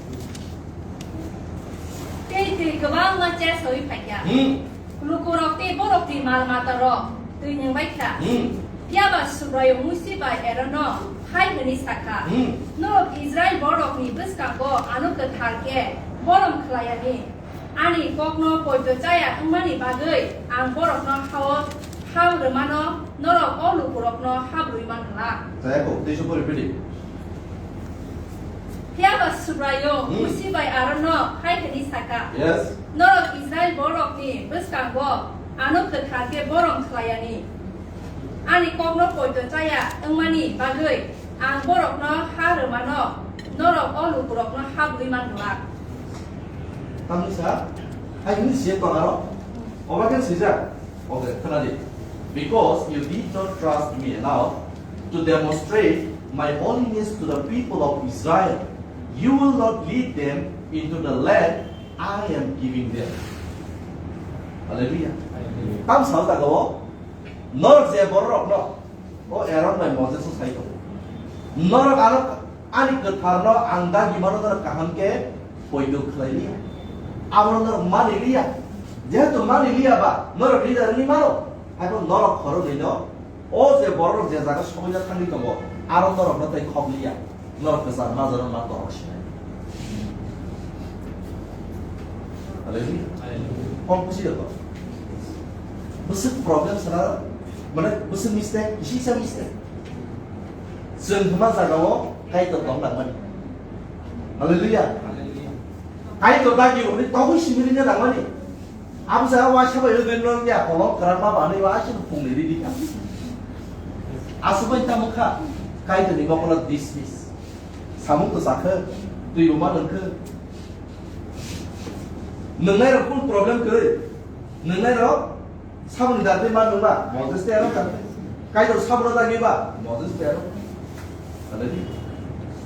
Tei twi kwbangma ches soi phaikya. Hmm. Lukurok tei borok twi mal matarok twi nwng bai kha. Hmm. Phiya ba Subraiyung Musi bai Aaronno hai hwnwi sa kha, Hmm. Norok Israil borokni bwskango ano kwthar khe borom khlai ani. Ani kokno poito chaya wngmani bagwi ang borokno hao hap rwmano, norok o lukurokno hap rwui man glak. Chaya kok, tei se pori pidi. Phiya ba Subraiyung Hmm. Musi bai Aaronno hai hwnwi sa kha, Yes. Norok Israil borokni bwskango ano kwthar khe borom khlai ani. Ani kokno poito chaya wngmani bagwi ang borokno ha rwmano, norok o lukurokno ha bui man glak. Tamni sa, hai hwnwi se tong aro, oba khe swijak, okay, khna di. Because you did not trust me enough to demonstrate my holiness to the people of Israel, you will not lead them into the land I am giving them. Hallelujah. Hallelujah. Tam sa jaga o, Norok je bororokno, o Aaron bai Moses-o sai tongo. Norok ano ani kwtharno ang dagi mano norok kaham khe poito khlai liya. Abono norok mani liya. Jehetu mani liya ba, norok leader wngwi mano. Haibo norok khoroknwino, o je bororok je jaga somoina thangwi tongo, aro norokno tei khok liya. Norok kwchar majaro ma torok sinai. Hallelujah. Hallelujah. Kok busi ya kok. Bwswk problem sana, mane bwswk mistake, kisi sa mistake. Chwng hwnma jagao Kaitor tong nangmani. Hallelujah. Hallelujah. Kaitor dagi hwnwi tongwi simi rwna nangmani. Abo sa waisa bai rwgwi nang ya kolok kwrak ma banwi waisa phungni ridi ka. Aswk bai tamo kha, Kaitorni mokolo dismiss. Samung to sakhe, twi bo ma nangkhe. Nwngnai rok kun problem kwrwi? Nwngnai rok saboni dati ma nungma, Moses te aro kan. Kaitor saboni dati ba, Moses te aro. Already.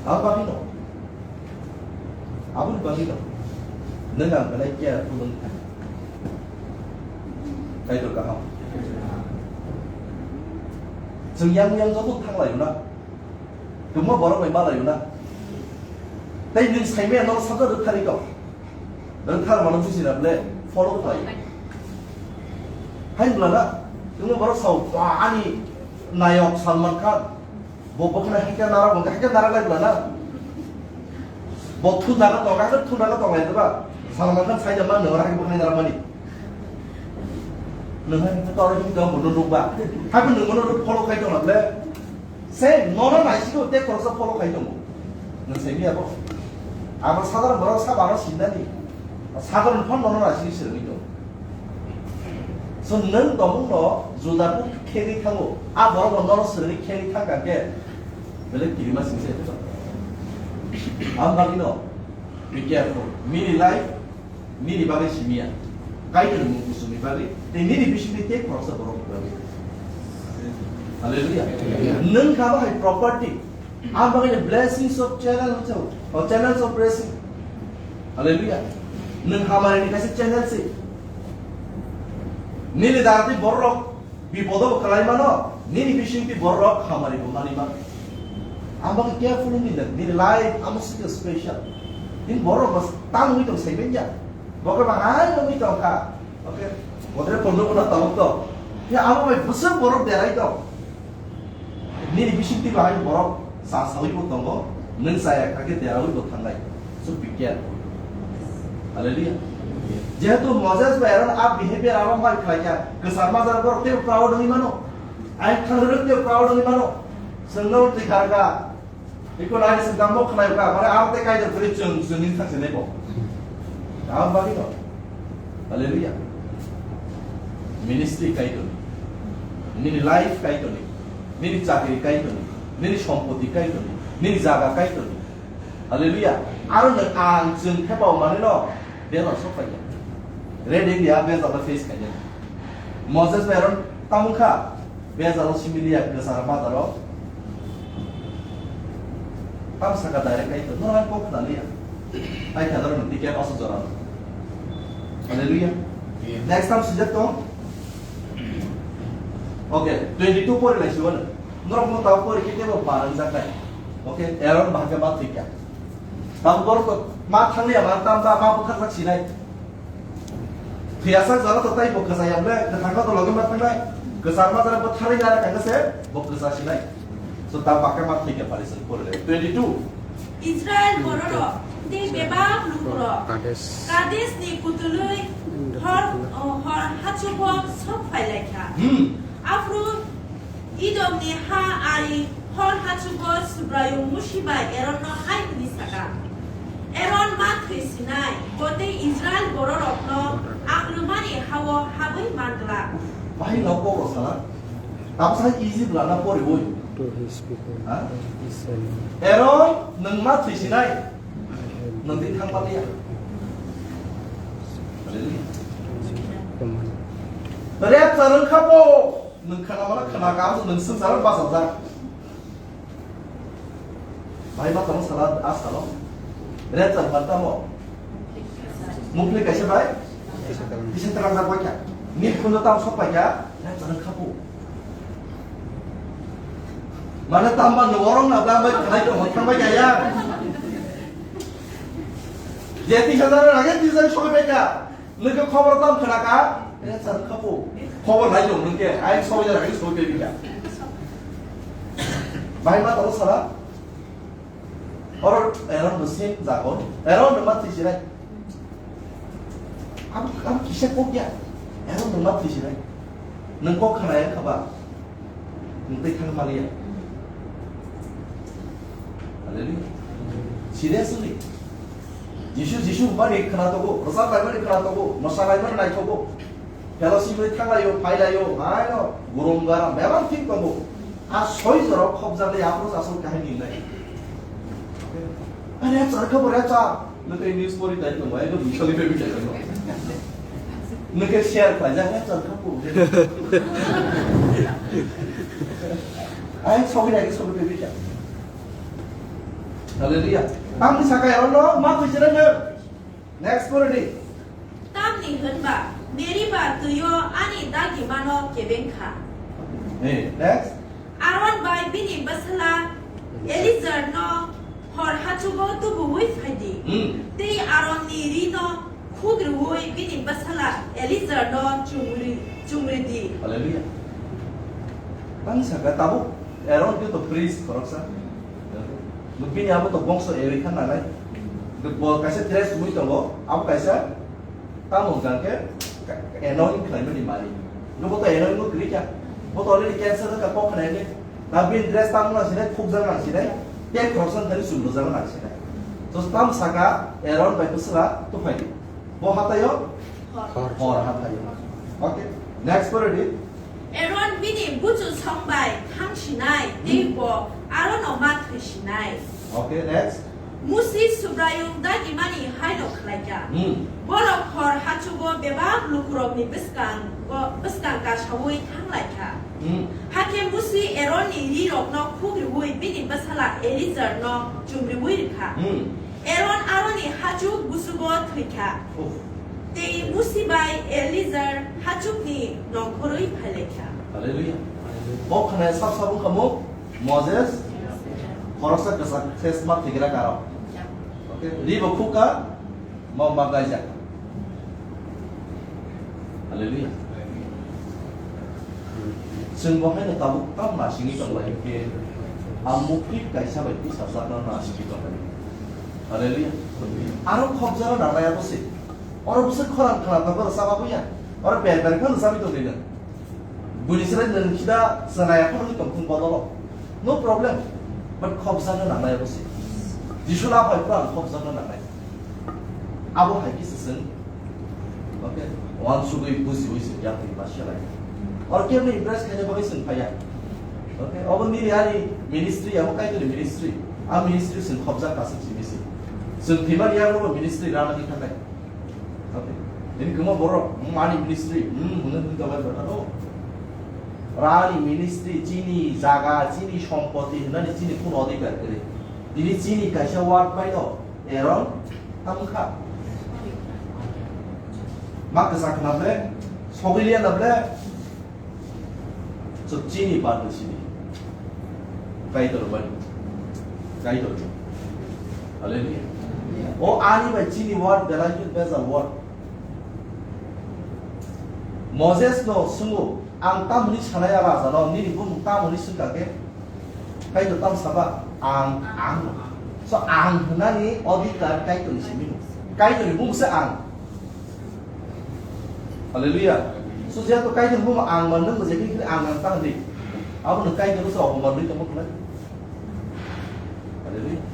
Apa bino? Aboni bagwi no. Nwng ang belai care phulung kha. Kaitor kaham. Chwng yang yang joto thang laio na. Tungma borok bai ma laio na. Tei nwng saimaya no sabda rwthari kok. Rwthar mano busi na ble follow khlai. Hai bla na. Tungma borok sao, "Ba, ani nayok Salman Khan." Bo bokna hikha nara bo hikha nara lai bla na. Bo thu jaga tong, hikha thu jaga tong lai ba. Salman Khan sai jama no hikha bokna nara mani. Nang hikha to hikha mo no ba. Hikha nang mo no follow khai tong le. Se no no nai si te khoroksa follow khai tong. Nang se mi abo. Abo sadar borok sa baro sindani. Sadar phone no no nai si se mi to. So nwng tongmung no Juda kuk khegwi thango. A borok no nono srwngwi khegwi thang kha khe belai kirima singse. Am bagwi no be careful. Nini life nini bagwi simiya. Kaitor ni mung kusumni bagwi tei nini bisingni tei khoroksa borok ni bagwi. Hallelujah. Amen. Nwng kha bo hai property. Ang bagwi ni blessings of channel hwnse, o channels of blessing. Hallelujah. Nwng hamari ni kaisa channel se. Nini dara tei borok bipodo bo kwlai mano, nini bising tei borok hamari bo mani mano. Ang bagwi careful ni nwng, nini life amo sika special. Nini borok bas tang wi tong sai benya. Bokhe ba hai nungwi tong kha. Okay. Modre kono kono tong to. Ya amo bai bwswk borok derai tong. Nini bisingtwi bahai borok cha sawi bo tongo, nwng chaya kha khe derawi bo thangnai. So be careful. Hallelujah. Jehetu Moses bai Aaron a behavior abo mai khlai kha, kwchar majra borok tei proud wngwi mano. Ai thangrwk tei proud wngwi mano. Chwngno twi kha kha. Iko nai se dam bo khlai kha, mane abo tei kaida kwrwi chwng chwngni thang se nai bo. Abo bagwi no. Hallelujah. Ministry kaitor ni. Nini life kaitor ni. Nini chakri kaitor ni. Nini sompoti kaitor ni. Nini jaga kaitor ni. Hallelujah. Aro nwng ang chwng thepa mani no beno sok pai ya. Red India bejal face kaiya. Moses bai Aaron tamo kha. Bejalo simi liya kwcharo majaro. Tam saka direct kaitor. No ang kok na liya. Ai kha daro ni ticket aso jora. Hallelujah. Amen. Next time sujak to. Okay, twenty two pori lai siwan. Norok mo tau pori kite bo barang jakai. Okay, Aaron bahage ma thikya. Tam bor ko ma thang liya ma tam ba ma bukhar sak sinai. Thwiyasak jora to tai bo kwchai ang le, kwthang to logi ma thangnai. Kwchar ma jora bo tharwi jara kang se bo kwcha sinai. So ta bakha ma thike pari se pore twenty two. Israel bororok tei bebak lukurok Kades. Kadesni kutulwi hor, hor hachugo sok phailaikha. Hmm. Aphuru Idomni ha ari hor hachugo Subraiyung Musi bai Eronno hai hwnwi saka, Eron ma thwi sinai, bo tei Israel bororokno ang rwmani ha-o habwi man glak. Bahai no kok rw sala. Tamsa Egypt lana poriwi. To his people, Ha? Israel. Eron, nwng ma thwi sinai. Nwng twi thang baliya. Hallelujah. Come on. Rep charwng kha bo. Nwng khana mana khana ka, nwng swngchar bachajak. Bai ma tamo sala a salo. Rep char ban tamo. Mukli kaisa bai. Kisa terang jak bai kha. Ni khunjo tam sok bai kha. Rep char khapu. Mana tamba no orang na bang bai khanai ko thang bai kha ya. Je tisa jar age tisa sok bai kha. Nwng khe khobor tam khna kha? Rep char khapu. Khobor lai dong nwng khe. Ai soi jar ai soi pe bika. Bai ma tamo sala. Oro Eron bo same jago. Eron no ma thwi sinai. Am, am kisa kok ya. Eron no ma thwi sinai. Nwng kok khna ya khaba. Nwng tei thang maliya. Hallelujah. Seriously. Jisu, Jisu hwnmani khna tongo, rwchap laimani khna tongo, mosa laimani naithogo. Fellowship bai thang laio, phai laio, haino, gurum garam, bebak thik tongo. A soi jorok khopjak lai, aphuru asol kahini nai. Are, char kha bo re cha. Nwng tei news pori tai tongo, ego bisali pe bitai tongo. Nwng khe share khlai jak, "Eh, char kha bo." Ai, sobi nai, sobi pe bitai. Hallelujah. Tamni saka ya, no, ma thwi sinai nwng. Next pori di. Tamni hwnba Meriba twio ani dagimano kebeng kha. Hey, next. Aron bai bini bwsala Elizarno hor hachugo tubuwi phai di. Hmm. Tei Aronni rino khuk rwui bini bwsala Elizarno chumri, chumri di. Hallelujah. Tang saka tabuk Aron khe to priest khoroksa. Bini abo to bongso Eli khan nanai. Bo kaisa dress tubui tongo, abo kaisa tamo hwnkha khe anoint khlaimani mari. Bo to anoint bo kwrwi kha. Bo to already cancer wngkha kok khnai ni. Na bini dress tamo nang sinai, khukjak nang sinai, tei khoroksa thani chumrwjak nang sinai. To tamo saka Aron bai bwsala tuphai di. Bo hataio? Hor. Hor hataio. Okay. Next pore di. Aaron bini buchu song bai thang sinai, tei bo Aaron no ma thwi sinai. Okay, next. Musi Subraiyung dagimani haino khlaikha. Hmm. Borok hor hachugo bebak lukurokni bwskango, bwskang kasaui thanglaikha. Hmm. Hakhe Musi Aaron ni rirokno khuk riui bini bwsala Eliezer no chumriui rwkha. Hmm. Aaron aroni hachuk busugo thwikha. Uf. Tei Musi bai Eliezer hachukni nongkhorwi phailaikha. Hallelujah. Bo khwnai sab sab wngkha mo Moses khoroksa kwchak khe sma thwigra karo. Okay, ri bo khukha, mo ma gaijak. Hallelujah. Chwng bo haino tabuk tam nasingwi tong lai khe, a mukti kaisa bai twi sajak no nasingwi tong lai. Hallelujah. Aro khobjano nangnai abo se. Oro bwswk khorang khwna tongo rwchap abo ya. Oro ber ber khe rwchapwi tong lai nang. Buini chwrai nwng sida chwrai ya phano tong thung bodolo. No problem. But khobjakno nangnai abo se. Jisu la phai phano ang khobjakno nangnai. Abo hai kisa chwng. Okay. Wansugwi bujiwi se yapri ma selai. Or kebni impress khaina bagwi chwng phaiya. Okay. Obo nini ani ministry, abo Kaitorni ministry. A ministry chwng khobjak kasik simi se. Chwng thwimani yago ministry rana di thangnai. Okay. Ini kemo borok, hmm, ani ministry, hmm, hwnwi hwnwi tongbai bwtano. Rani ministry, chini jaga, chini sompoti hwnani chini kuno adhikar kwrwi. Tini chini kaisa ward bai no, Aaron, tamo kha. Ma kwchak na ble, sogwi liya na ble. So, chini bando sini. Kaitor bani. Kaitor. Hallelujah. O ani bai chini word belai khe bejal word. Moses no sungo, ang tamoni sanai a raja no, nini bumung tamoni sungka khe? Kaitor tam saba, ang, ang. So, ang hwnani odhikar Kaitor ni simi no. Kaitor ni bumung se ang. Hallelujah. So, jehetu Kaitor bumo ang manwi mujai khe ang ang tang di. Abo no Kaitor se obo manwi tongmo khlai. Hallelujah.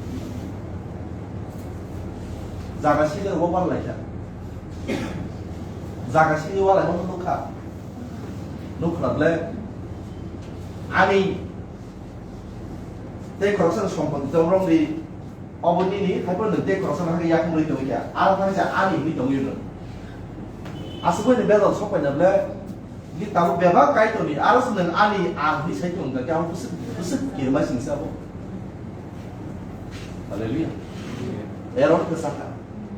Jaga sini rogo ban lai kha. Jaga sini walai mo nukha. Nukha ble. Ani tei khoroksa sompoti tong rong di. Obo nini, hai phano nwng tei khoroksa no hai khe yakung rwi tongwi kha. Aro thang khe ani hwnwi tongwi nwng. Aswk bai nwng bejal sok paina ble, ni tabuk bebak Kaitor ni, aro se nwng ani ang hwnwi sai tong kha khe, abo bwswk, bwswk kirima singsa bo. Hallelujah. Aaron kwchakha.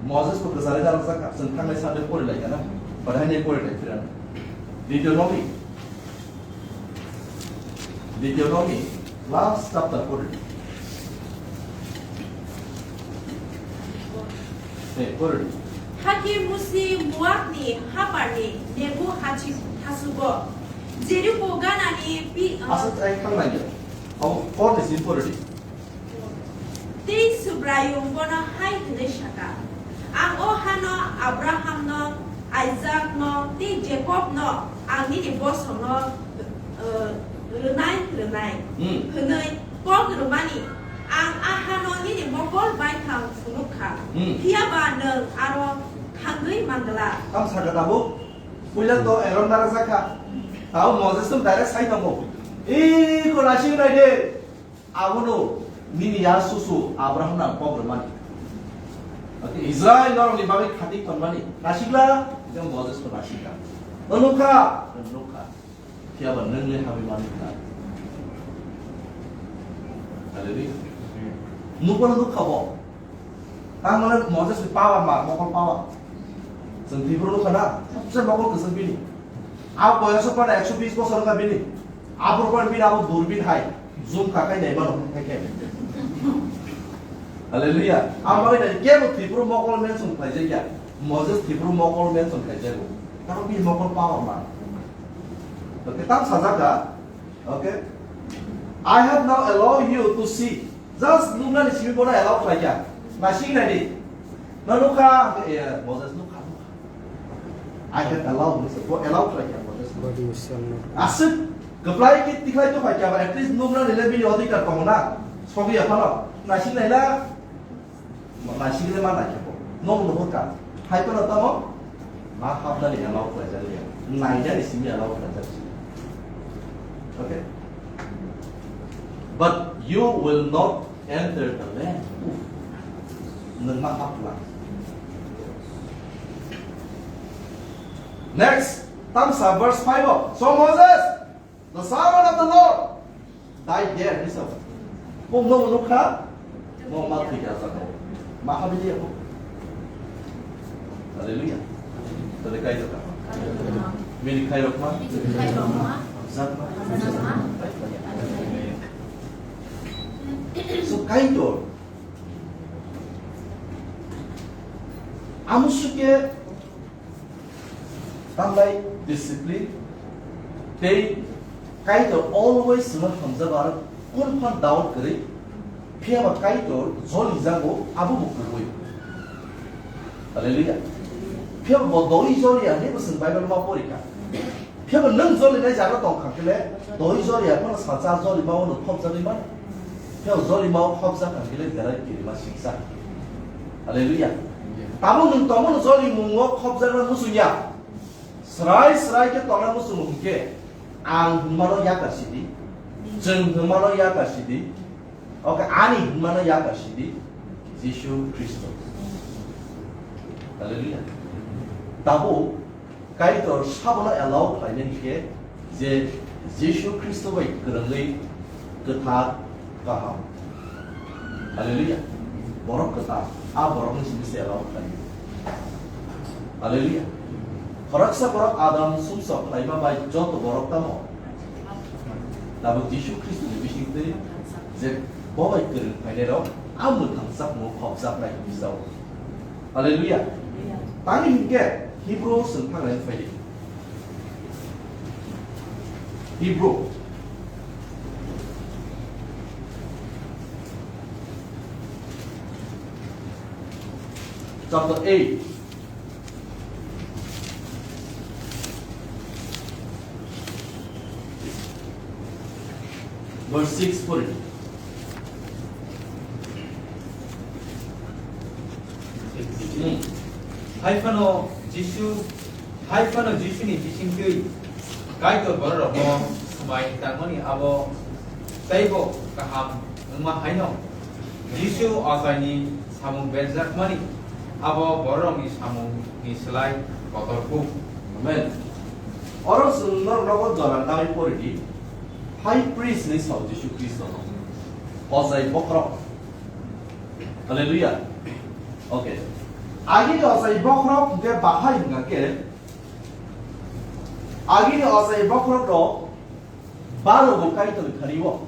Moses bo kwcharwi narwkjakha. Chwng thangnai Sunday pori lai kha na. But hai nai pori lai phira. Deuteronomy. Deuteronomy, last chapter, pore di. Hey, pore di. Hakhe Musi Moabni haparni Nebo hachi-, hasugo, Jeriko ganani pi-, uh, asa try khlai nai. Abo pore di, pore di. Tei Subraiyung bono hai hwnwi sakha, "Ang o hano Abrahamno, Isaakno tei Jakobno ang nini bosongno, eh, rwnai rwnai," hmm, hwnwi kok rwmani ang a hano nini mokol baithang phunuk kha. Hmm. Phiya ba nwng aro thangwi man glak. Tamo sakha tabuk? Puila to Aaron narwkjakha. Tamo Moses no direct sai tongo. Iko naising nai de. Abono nini ya susu Abraham no ang kok rwmani. Ake Israel norokni bagwi khati tonmani. Nasikla, jang Moses no nasikha. No nukha, no nukha. Phiya ba nwng le hamwi mani kha. Hallelujah. Nukmano nukha bo. Tang mane Moses ni power ma, mokol power. Chwng Tripura nukha na, sabse mokol kwchwng bini. A boyos o pora ekso bis bosor wngkha bini. Aboni pore bini abo durbin hai. Zoom kakai nai mano khai khe. Hallelujah. Ang bagwi nai kebo Tripura mokol mention khlaijakya. Moses Tripura mokol mention khlaijago. Tamo bini mokol power man. Okay, tam sajak da. Okay. I have now allowed you to see. Just nuknani simi bono allow khlaikha. Naising nai di. Na nukha, eh, Moses nukha, nukha. I have allowed, nukha. Bo allow khlaikha, Moses. But you shall not. Aswk kwplai khe tikhlai tongkha khe, at least nuknani le bini odhikar tongo na. Sogwi ya phano. Naising nai la. Naising le ma nai khe bo. Nokno hwnkha. Hai phano tamo? Ma hapnani allow khlaijak ya. Nainani simi allow khlaijak si. Okay? But you will not enter the land. Nwng ma hapla. Next, tamsa verse five o. So Moses, the servant of the Lord, died there, himself. Bo no nukha, mo ma thwi ya sa no. Ma ha bidi ya bo. Hallelujah. Tole kai jaka. Mini khai rok ma. Zat ma. So Kaitor. Amusuke Tamlai discipline tei Kaitor always chwngno hamjago aro kun phan doubt kwrwi, phiyaba Kaitor jolijago abo bo kwrwi. Hallelujah. Phiyaba bo doi joliya hinwi bo chwng Bible ma porikha. Phiyaba nwng jolinai jaga tongkha khe le doi joliya phano salsa jolima o nwng khopjagwi mano. Phiyaba jolima o khopjak kha khe le belai kirima siksa. Hallelujah. Tabuk nwng tongmani jolimungo khopjakna muchungya. Srai srai khe tongna muchungo hwnkhe ang hwnmano yakar sidi, chwng hwnmano yakar sidi, oke ani hwnmano yakar sidi, Jisu Khristo. Hallelujah. Tabuk Kaitor sabono allow khlainai khe je Jisu Khristo bai kwrwngwi kwthar kaham. Hallelujah. Borok kwthar, a borokni simi se allow khlaio. Hallelujah. Khoroksa borok Adam sumsok khlaima bai joto borok tamo. Tabuk Jisu Khristoni bisingtwi je bo bai kwrwng phainairok a mwthangjakmung khopjaknai hwnwi sao. Hallelujah. Tani hinkhe Hebrew chwng thanglai phai di. Hebrew chapter eight. Verse six pori. Hmm. Hai phano Jisu, hai phano Jisuni bisingtwi Kaitor bororokno swmai tangmani abo teibo kaham wngma haino Jisu achaini samung berjakmani abo bororokni samungni slai kotor kuk. Amen. Oro chwng norok nogo jora nai pori di. High priest ni sao Jisu Khristo no. Ochai bokhorok. Hallelujah. Okay. Agini ochai bokhorok hwnkhe bahai hwnkha khe, agini ochai bokhorok rok baro bo Kaitor thani o.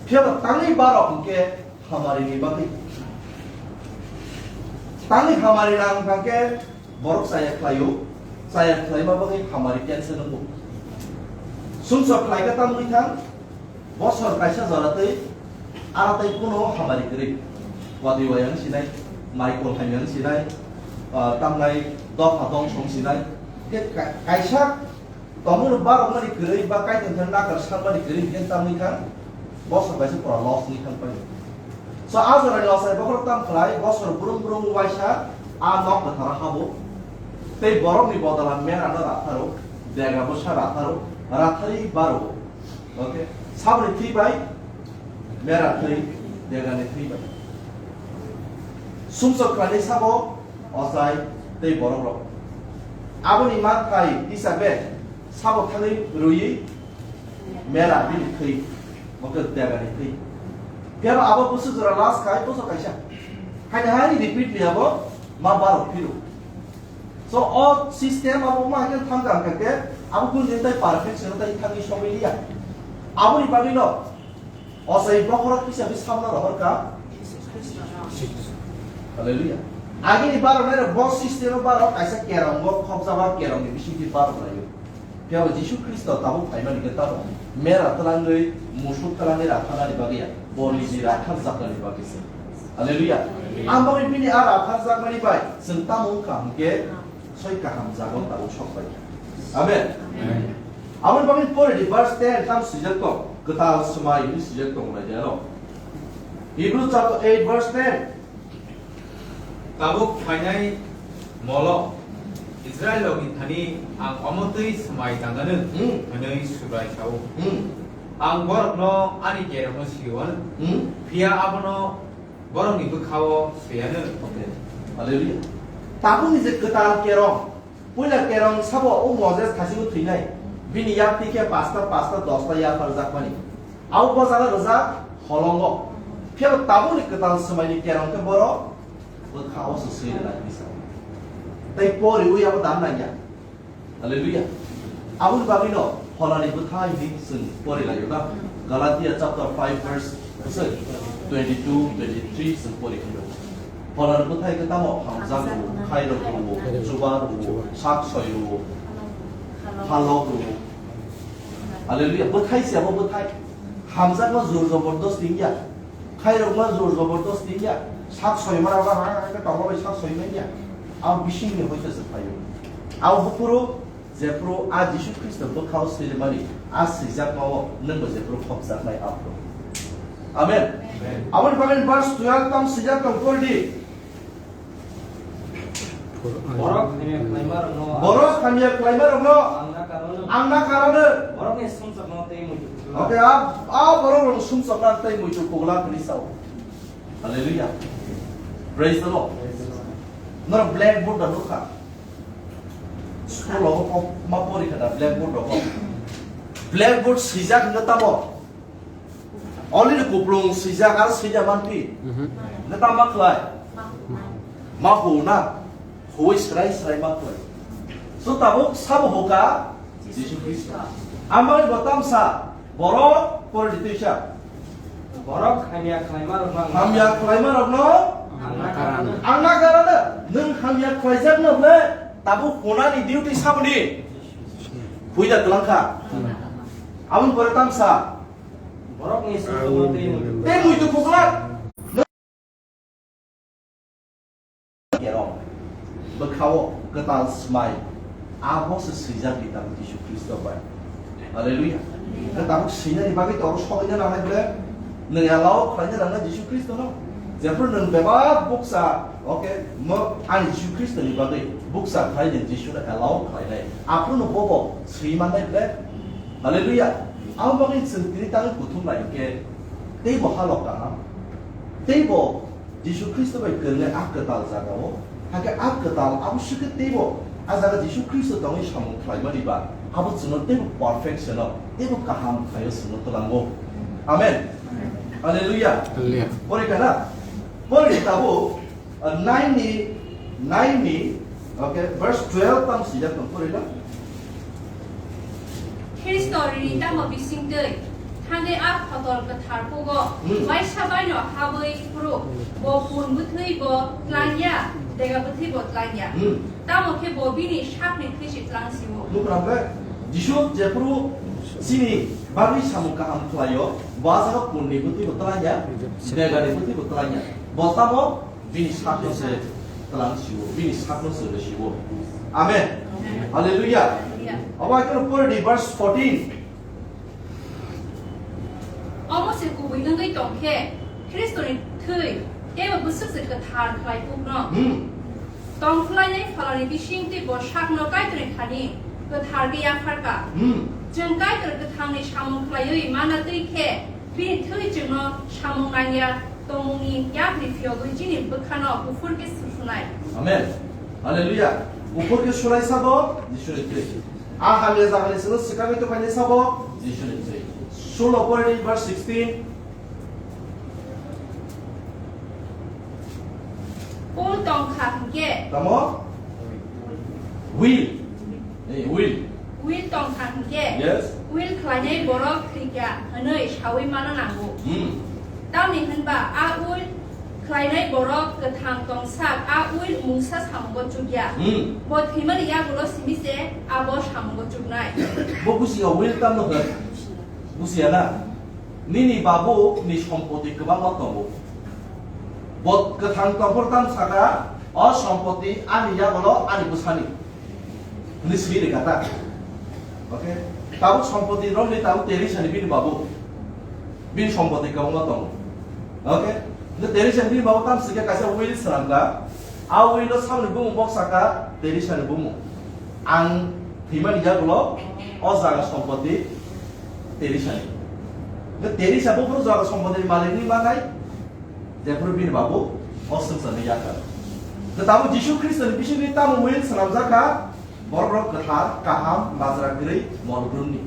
Phiyaba tangwi baro hwnkhe hamari ni bagwi. Tangwi hamari nang hwnkha khe Borok chaya khlaio, chaya khlaima bagwi hamari cancel wngo. Sumsok khlaikha tamni thang, bosor kaisa jora tei ara tei kuno hamari kwrwi. Watwi wayang sinai, mai kolhaimyang sinai, ah, tamnai dopha dongsong sinai. Khe ka-, kaisa Tongmung no barok mani kwrwi ba kaitor thani nakar san mani kwrwi hwnkhe tamni kha bosor kaisa pura loss ni thang pai. So a jora ni ochai bokhorok tam khlai bosor brum brum waisa a nok kwtharo habo. Tei borok ni bodola mera no ratharo, dega bwsa ratharo, rathari baro. Okay, saboni thwi bai mera thwi, dega ni thwi bai. Sumsok khlai sabo ochai tei borok rok. Aboni manthai hisabe Sabo thangwi rwui mera bini thwi, bo khe degani thwi. Phiya ba abo bwswk jora last khai bosor kaisa. Haini haini repeatly abo ma barok phiro. So o system abo ma haikhe thang kha khe abo kunu din tai perfection tai thangwi sogwi liya. Aboni bagwi no Ochai bokhorok kisa bwskango rohor kha. Hallelujah. Agini barok nai rok bo system o barok kaisa kerong bo khopjaba kerong ni bisingtwi barok laio. Phiya bo Jisu Khristo tabuk phaimani khe tamo mera twlangwi musuk twlangwi ratharnani bagwi ya, bo niji rathar jaknani bagwi se. Hallelujah. Ang bagwi bini a rathar jakmani bai chwng tamo wngkha hwnkhe soi kaham jaga o tabuk sok pai kha. Amen. Amen. Aboni bagwi pore di verse ten tam swijak tong, kwtal swmai hinwi swijak tong lai de aro. Hebrew chapter eight verse ten. Tabuk phainai molo Israilrokni thani ang omo twi swmai tangano Hmm. hwnwi Subrai sa-o. Hmm. Ang borokno ani kerongno sio-ano, Hmm. phiya abono borokni bwkha-o swi-ano. Okay. Hallelujah. Tabukni je kwtal kerong, puila kerong sabo o Moses thasigo thwinai. Bini yakti khe pasta, pasta, dosta yapharjakmani. Abo bojak rwjak holongo. Phiya tabukni kwtal swmaini kerong khe borok bwkha-o se swi rwlai tisa. Tei poriwi abo dan nangya. Hallelujah. Aboni bagwino pholani bwthai hwnwi chwng porilaio na. Galatia chapter five verse twenty-two, twenty-three chwng pori khaio. Pholani bwthai khe tamo hamjak rwo, khairok rwo, chuba rwo, sak soi rwo, phalok rwo. Hallelujah. Bwthai se abo bwthai. Hamjakma jor jobordosti wngya. Khairokma jor jobordosti wngya. Sak soima rok ha ha khe tongo bai sak soima wngya. Abo bisingni hoite se phaio. Abo buphuru jephuru a Jisu Khristo bwkhao sirimani a swijakmao nwngbo jephuru khopjaknai aphuru. Amen. Amen. Aboni bagwi verse twelve tam swijak tong pordi. Borok hamya khlaimarokno Borok hamya khlaimarokno ang na karono ang na karono borokni sumsokno tei muitu kukla. Okay, a, a borok rok sumsokna tei muitu kukla hwnwi sao. Hallelujah. Praise the Lord. Praise the Lord. Norok blackboard da nukha. School o ma pori kha da blackboard rok. Blackboard swijak hwnwi tamo. Already kuplung swijak aro swijak manphi. Mhm. Neta ma khlai? Ma hu na. Hui srai srai ma khlai. So tabuk sabo hoka Jisu Kristo. Amai bo tamsa borok pori tuisa. Borok hamya khlaima rok no. Hamya khlaima rok no. Ang na karana. Ang na karana. Nwng hamya khlaijak no ble tabuk hunani duty saboni. Huida twlangkha. Aboni pore tamsa. Borokni sumsokno tei muitu. Tei muitu kukla. Kerong. Bwkhao kwtal swmai. Abo se swijak di tamo Jisu Khristo bai. Hallelujah. Kwtal swinani bagwi to oro sogwi na nang ble. Nwng allow khlaina nang Jisu Khristo no. Jephru nwng bebak buksa, okay, mo ani Jisu Khristo ni bagwi buksa khlai ni Jisu no allow khlainai. Aphuru no bobo swi mannai ble. Hallelujah. Abo bagwi chwng tini tangwi kuthum lai hwnkhe teibo halok kaham, teibo Jisu Khristo bai kwrwngnai a kwtal jagao, hakhe a kwtal abo swkhe teibo a jaga Jisu Khristo tongwi samung khlaimani ba abo chwngno teibo perfection-o, teibo kaham khlaio chwngno twlango. Amen. Hallelujah. Hallelujah. Pore kana? Pore tabuk Uh, nine ni, nine ni, okay, verse twelve tam sijak tong pori na. Khristo rini tamo bising twi, thangwi a khotol kwthar pugo, Hmm. waisa baino habwi phuru, bo pun bwthwi bo tlangya, dega bwthwi bo tlangya. Hmm. Tamo khe bo bini sakni thwi se tlang sio. Nukra khe, Jisu jephuru chini bagwi samung kaham khlaio, bo a jaga pun ni bwthwi bo tlangya, dega ni bwthwi bo tlangya. Bo tamo Bini sakno se tlang siwo, bini sakno se rwsiwo. Amen. Amen. Hallelujah. Hallelujah. Abo akheno pore di verse fourteen. Omo se kubui wngwi tong khe, Khristoni thwi teibo bwswk se kwthar khlai kukno. Hmm. Tong khlainai phalani bising tei bo sakno Kaitorni thani kwthar khe yapharka. Hmm. Chwng Kaitor kwthangni samung khlaiwi mana twi khe, Bini thwi chwngno samung nangya tongmungni yakni phiyogwi chini bwkhano buphur khe susunai. Amen. Hallelujah. Buphur khe sunai sabo Jisuni thwi. A hamya jagani chwngno swkangwi tongkhaini sabo Jisuni thwi. Sullo pore ni verse sixteen. Paul tongkha hinkhe. Tamo? Will. Hey, will. Will tongkha hinkhe. Yes. Will khlainai borok thwikha hwnwi sawi mano nango. Hmm. Tamni hwnba a will khlainai borok kwthang tongsak a will mungsa samungo chukya. Hmm. Bo thwimani yagulo simi se abo samungo chuknai. Bo busiya will tamno hwn? Busiya na? Nini babu ni sompoti kwbangma tongo. Bo kwthang tongphuru tam saka, o sompoti ani yagulo ani bwsani. Hwnwi swi rwkha ta. Okay? Tabuk sompoti romni tabuk Teresa ni bini babu. Bini sompoti kwbangma tongo. Okay? Hwnkhe Teresa ni bini babu tam swikhe kaisa will swnamkha. A will o samni bumung bok saka Teresa ni bumung. Ang thwimani yagulo o jaga sompoti Terisani. Hwnkhe Terisa buphuru jaga sompotini malikni manai, jephuru bini babu o swngcharni yakar. Hwnkhe tabuk Jisu Khristoni bisingtwi tamo will swnamjak kha, borok rok kwthar, kaham, bajra kwrwi, mol brumni.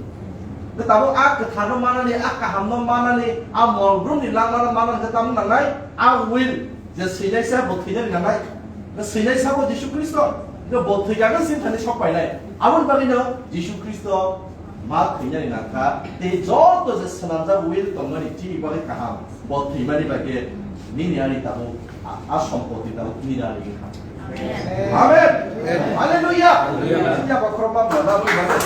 Hwnkhe tabuk a kwtharno manani, a kahamno manani, a mol brumni langmano manani hwnkhe tamo nangnai, a will. Je swinai sa bo thwinani nangnai. Na swinai sa bo Jisu Khristo. Na bo thwi kagwi chini thani sok painai. Aboni bagwi no Jisu Khristo ma thwinani nangkha. Tei joto je swnamjak will tongmani chini bagwi kaham. Bo thwimani bagwi nini ani tabuk a, a sompoti tabuk nini ani wngkha. Amen. Amen. Hallelujah. Hallelujah. Sini apa khorokma bela bui bagwi.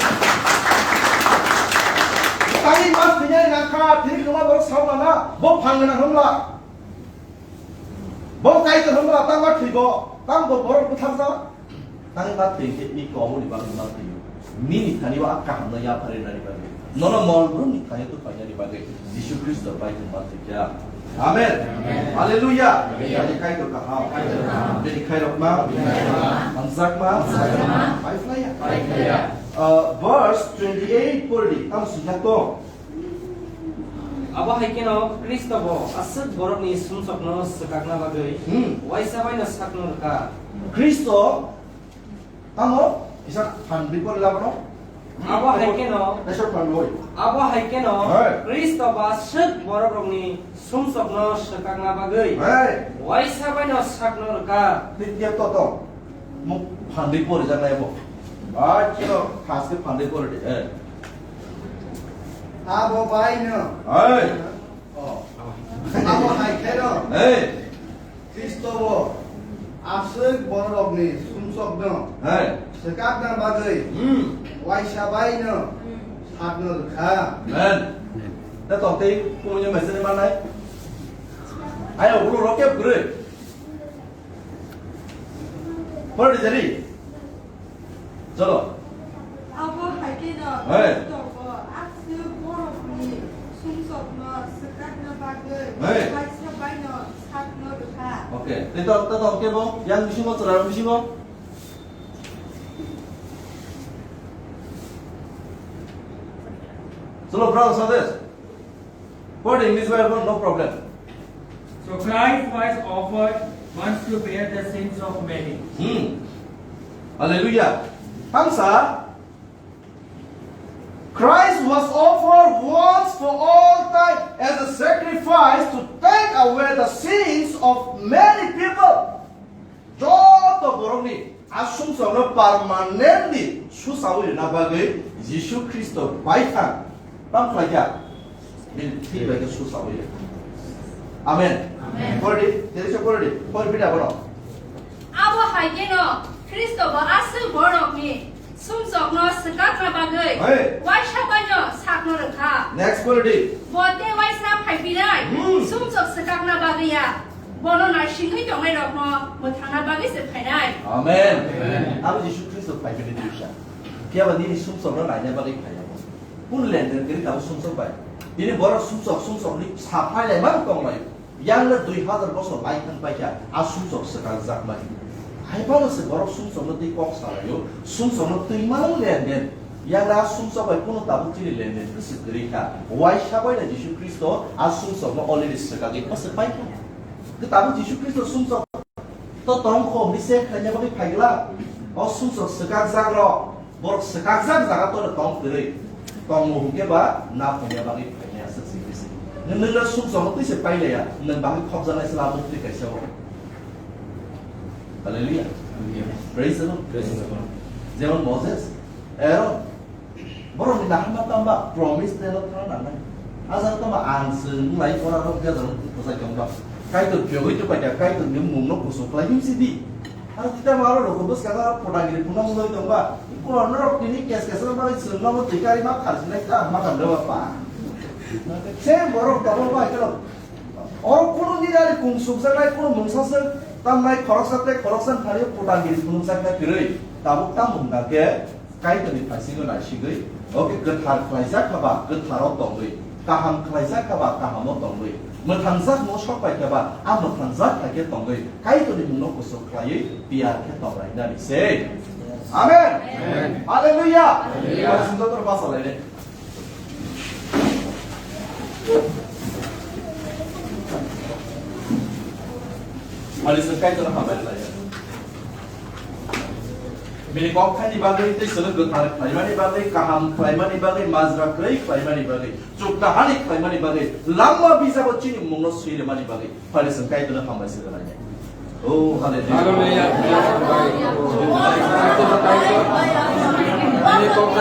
Tani ma thwinani nangkha. Tini koma borok sauna na. Bo phangna hwnla. Bo Kaitor hwnba tang ma thwigo, tang bo borok bwtharjak, tang ma thwi khe ni komo ni bagwi ma thwi. Nini thani o a kaham no yapharwi nani bagwi. Nono mol brumni thani to painani bagwi Jisu Khristo bai tong ma thwi kha. Amen. Amen. Hallelujah. Hallelujah. Bini Kaitor kaham. Kaitor kaham. Bini khairok ma. Bini khairok ma. Hamjak ma. Hamjak ma. Pai phlai ya. Pai phlai ya. Uh, verse twenty-eight pori di. Tam sujak to. Abo hai kheno Khristo bo aswk borokni sumsokno swkakna bagwi Hmm. waisa baino sakno rwkha. Khristo tamo kisa phan bipor labono. Abo hai kheno Resor phan boi. Abo hai kheno Hai. Khristo bo aswk borokrokni sumsokno swkakna bagwi Hai. waisa baino sakno rwkha. Titya toto. Mo phan bipor janai bo. Ai kino khaske phan bipor de. Eh. Abo baino. Hai. Oh. Abo hai kheno. Hai. Khristo bo aswk bororokni sumsokno. Hai. Swkakna bagwi. Hmm. Waisa baino. Sakno rwkha. Amen. Da tong tei kumui ni message manai. Ayo, ulo roke gure. Pori jari. Cholo. Abo hai kheno Hey. Khristo bo aswk borokni sumsokno swkakna bagwi Hey. waisa baino sakno rwkha. Okay. Tei to, to, to, ke bo? Yang bisingo, chwla bisingo? Cholo, brother, Sades. For the English Bible, no problem. So Christ was offered once to bear the sins of many. Hmm. Hallelujah. Hamsa. Christ was offered once for all time as a sacrifice to take away the sins of many people. Joto borokni a sumsokno permanently susawi rwna bagwi Jisu Khristo baithang tamo khlai kha, bini thwi bai khe susawi rw. Amen. Amen. Pore di, Teresa pore di, pore bini abono. Abo hai kheno Khristo bo aswk borokni sumsokno swkakna bagwi Hey. waisa baino sakno rwkha. Next pore di. Bo tei waisa phai phinai Hmm. sumsok swkakna bagwi ya. Bono naisingwi tongnairokno mwthangna bagwi se phainai. Amen. Amen. Abo Jisu Khristo phai phini twisa. Phiya ba nini sumsokno naina bagwi phai abo. Kunu lenden kwrwi tabuk sumsok bai. Bini borok sumsok, sumsokni sa phai lai mang tong lai. Yang le dui hazar bosor lai thang pai kha, a sumsok swkang jak mani. Hai phano se borok sumsokno twi kok sa lai o, sumsokno twi mang lenden. Yang le a sumsok bai kunu tabuk chini lenden kwswk kwrwi kha. Waisa bai na Jisu Khristo a sumsokno already swkagwi kwswk pai kha. Khe tabuk Jisu Khristo sumsok to tong kho hwnwi se khlaina bagwi phai glak. O sumsok swkak jak rok, borok swkak jak jaga to tong kwrwi. Tong mo hwnkhe ba na phaina bagwi phainai aswk se khe se. Nwng, nwng no sumsok no twi se pai laya, nwng bagwi khopjaknai se lamuk twi kaisa o. Hallelujah. Praise the Lord. Praise the Lord. Jemon Moses, Aaron, borokni naharma tamba promise land-o thangna nangnai. Ajak tamba ang chwng lai pora rok jajak rok bwsai tongba. Kaitor phiyogwi tupai kha, Kaitorni mungno kuchuk khlai himsi di. Aro tita maro rok bwskang aro phodangiri phunukna mungwi tongba. Borok norok tini kes kes rok bagwi chwngno bo twi kari ma kharchinai ta ma kandra ba pa. Se borok tabok bai khe rok. Oro kunu nini ari kung sukjaknai kunu mungsa swk tamnai khoroksa tei khoroksa ni thani phodangiri phunukjaknai kwrwi. Tabuk tamo hwnkha khe Kaitorni phaisingo naisigwi, o khe kwthar khlaijak kha ba kwtharo tongwi, kaham khlaijak kha ba kahamo tongwi, mwthangjak no sok pai kha ba a mwthangjak hai khe tongwi Kaitorni mungno kuchuk khlaiwi tiyar khe tonglainani se. Amen. Amen. Hallelujah. Hallelujah. Joto basa lainai. Malik se Kaitor hambai lai. Bini kok thani bagwi tei sono gwthar khlaimani bagwi, kaham khlaimani bagwi, majra kwrwi khlaimani bagwi, chukta hani khlaimani bagwi, langma bijago chini mungno swi rwmani bagwi. Phaidi chwng Kaitorno hambai se rwlainai. Oh, hallelujah. Hallelujah.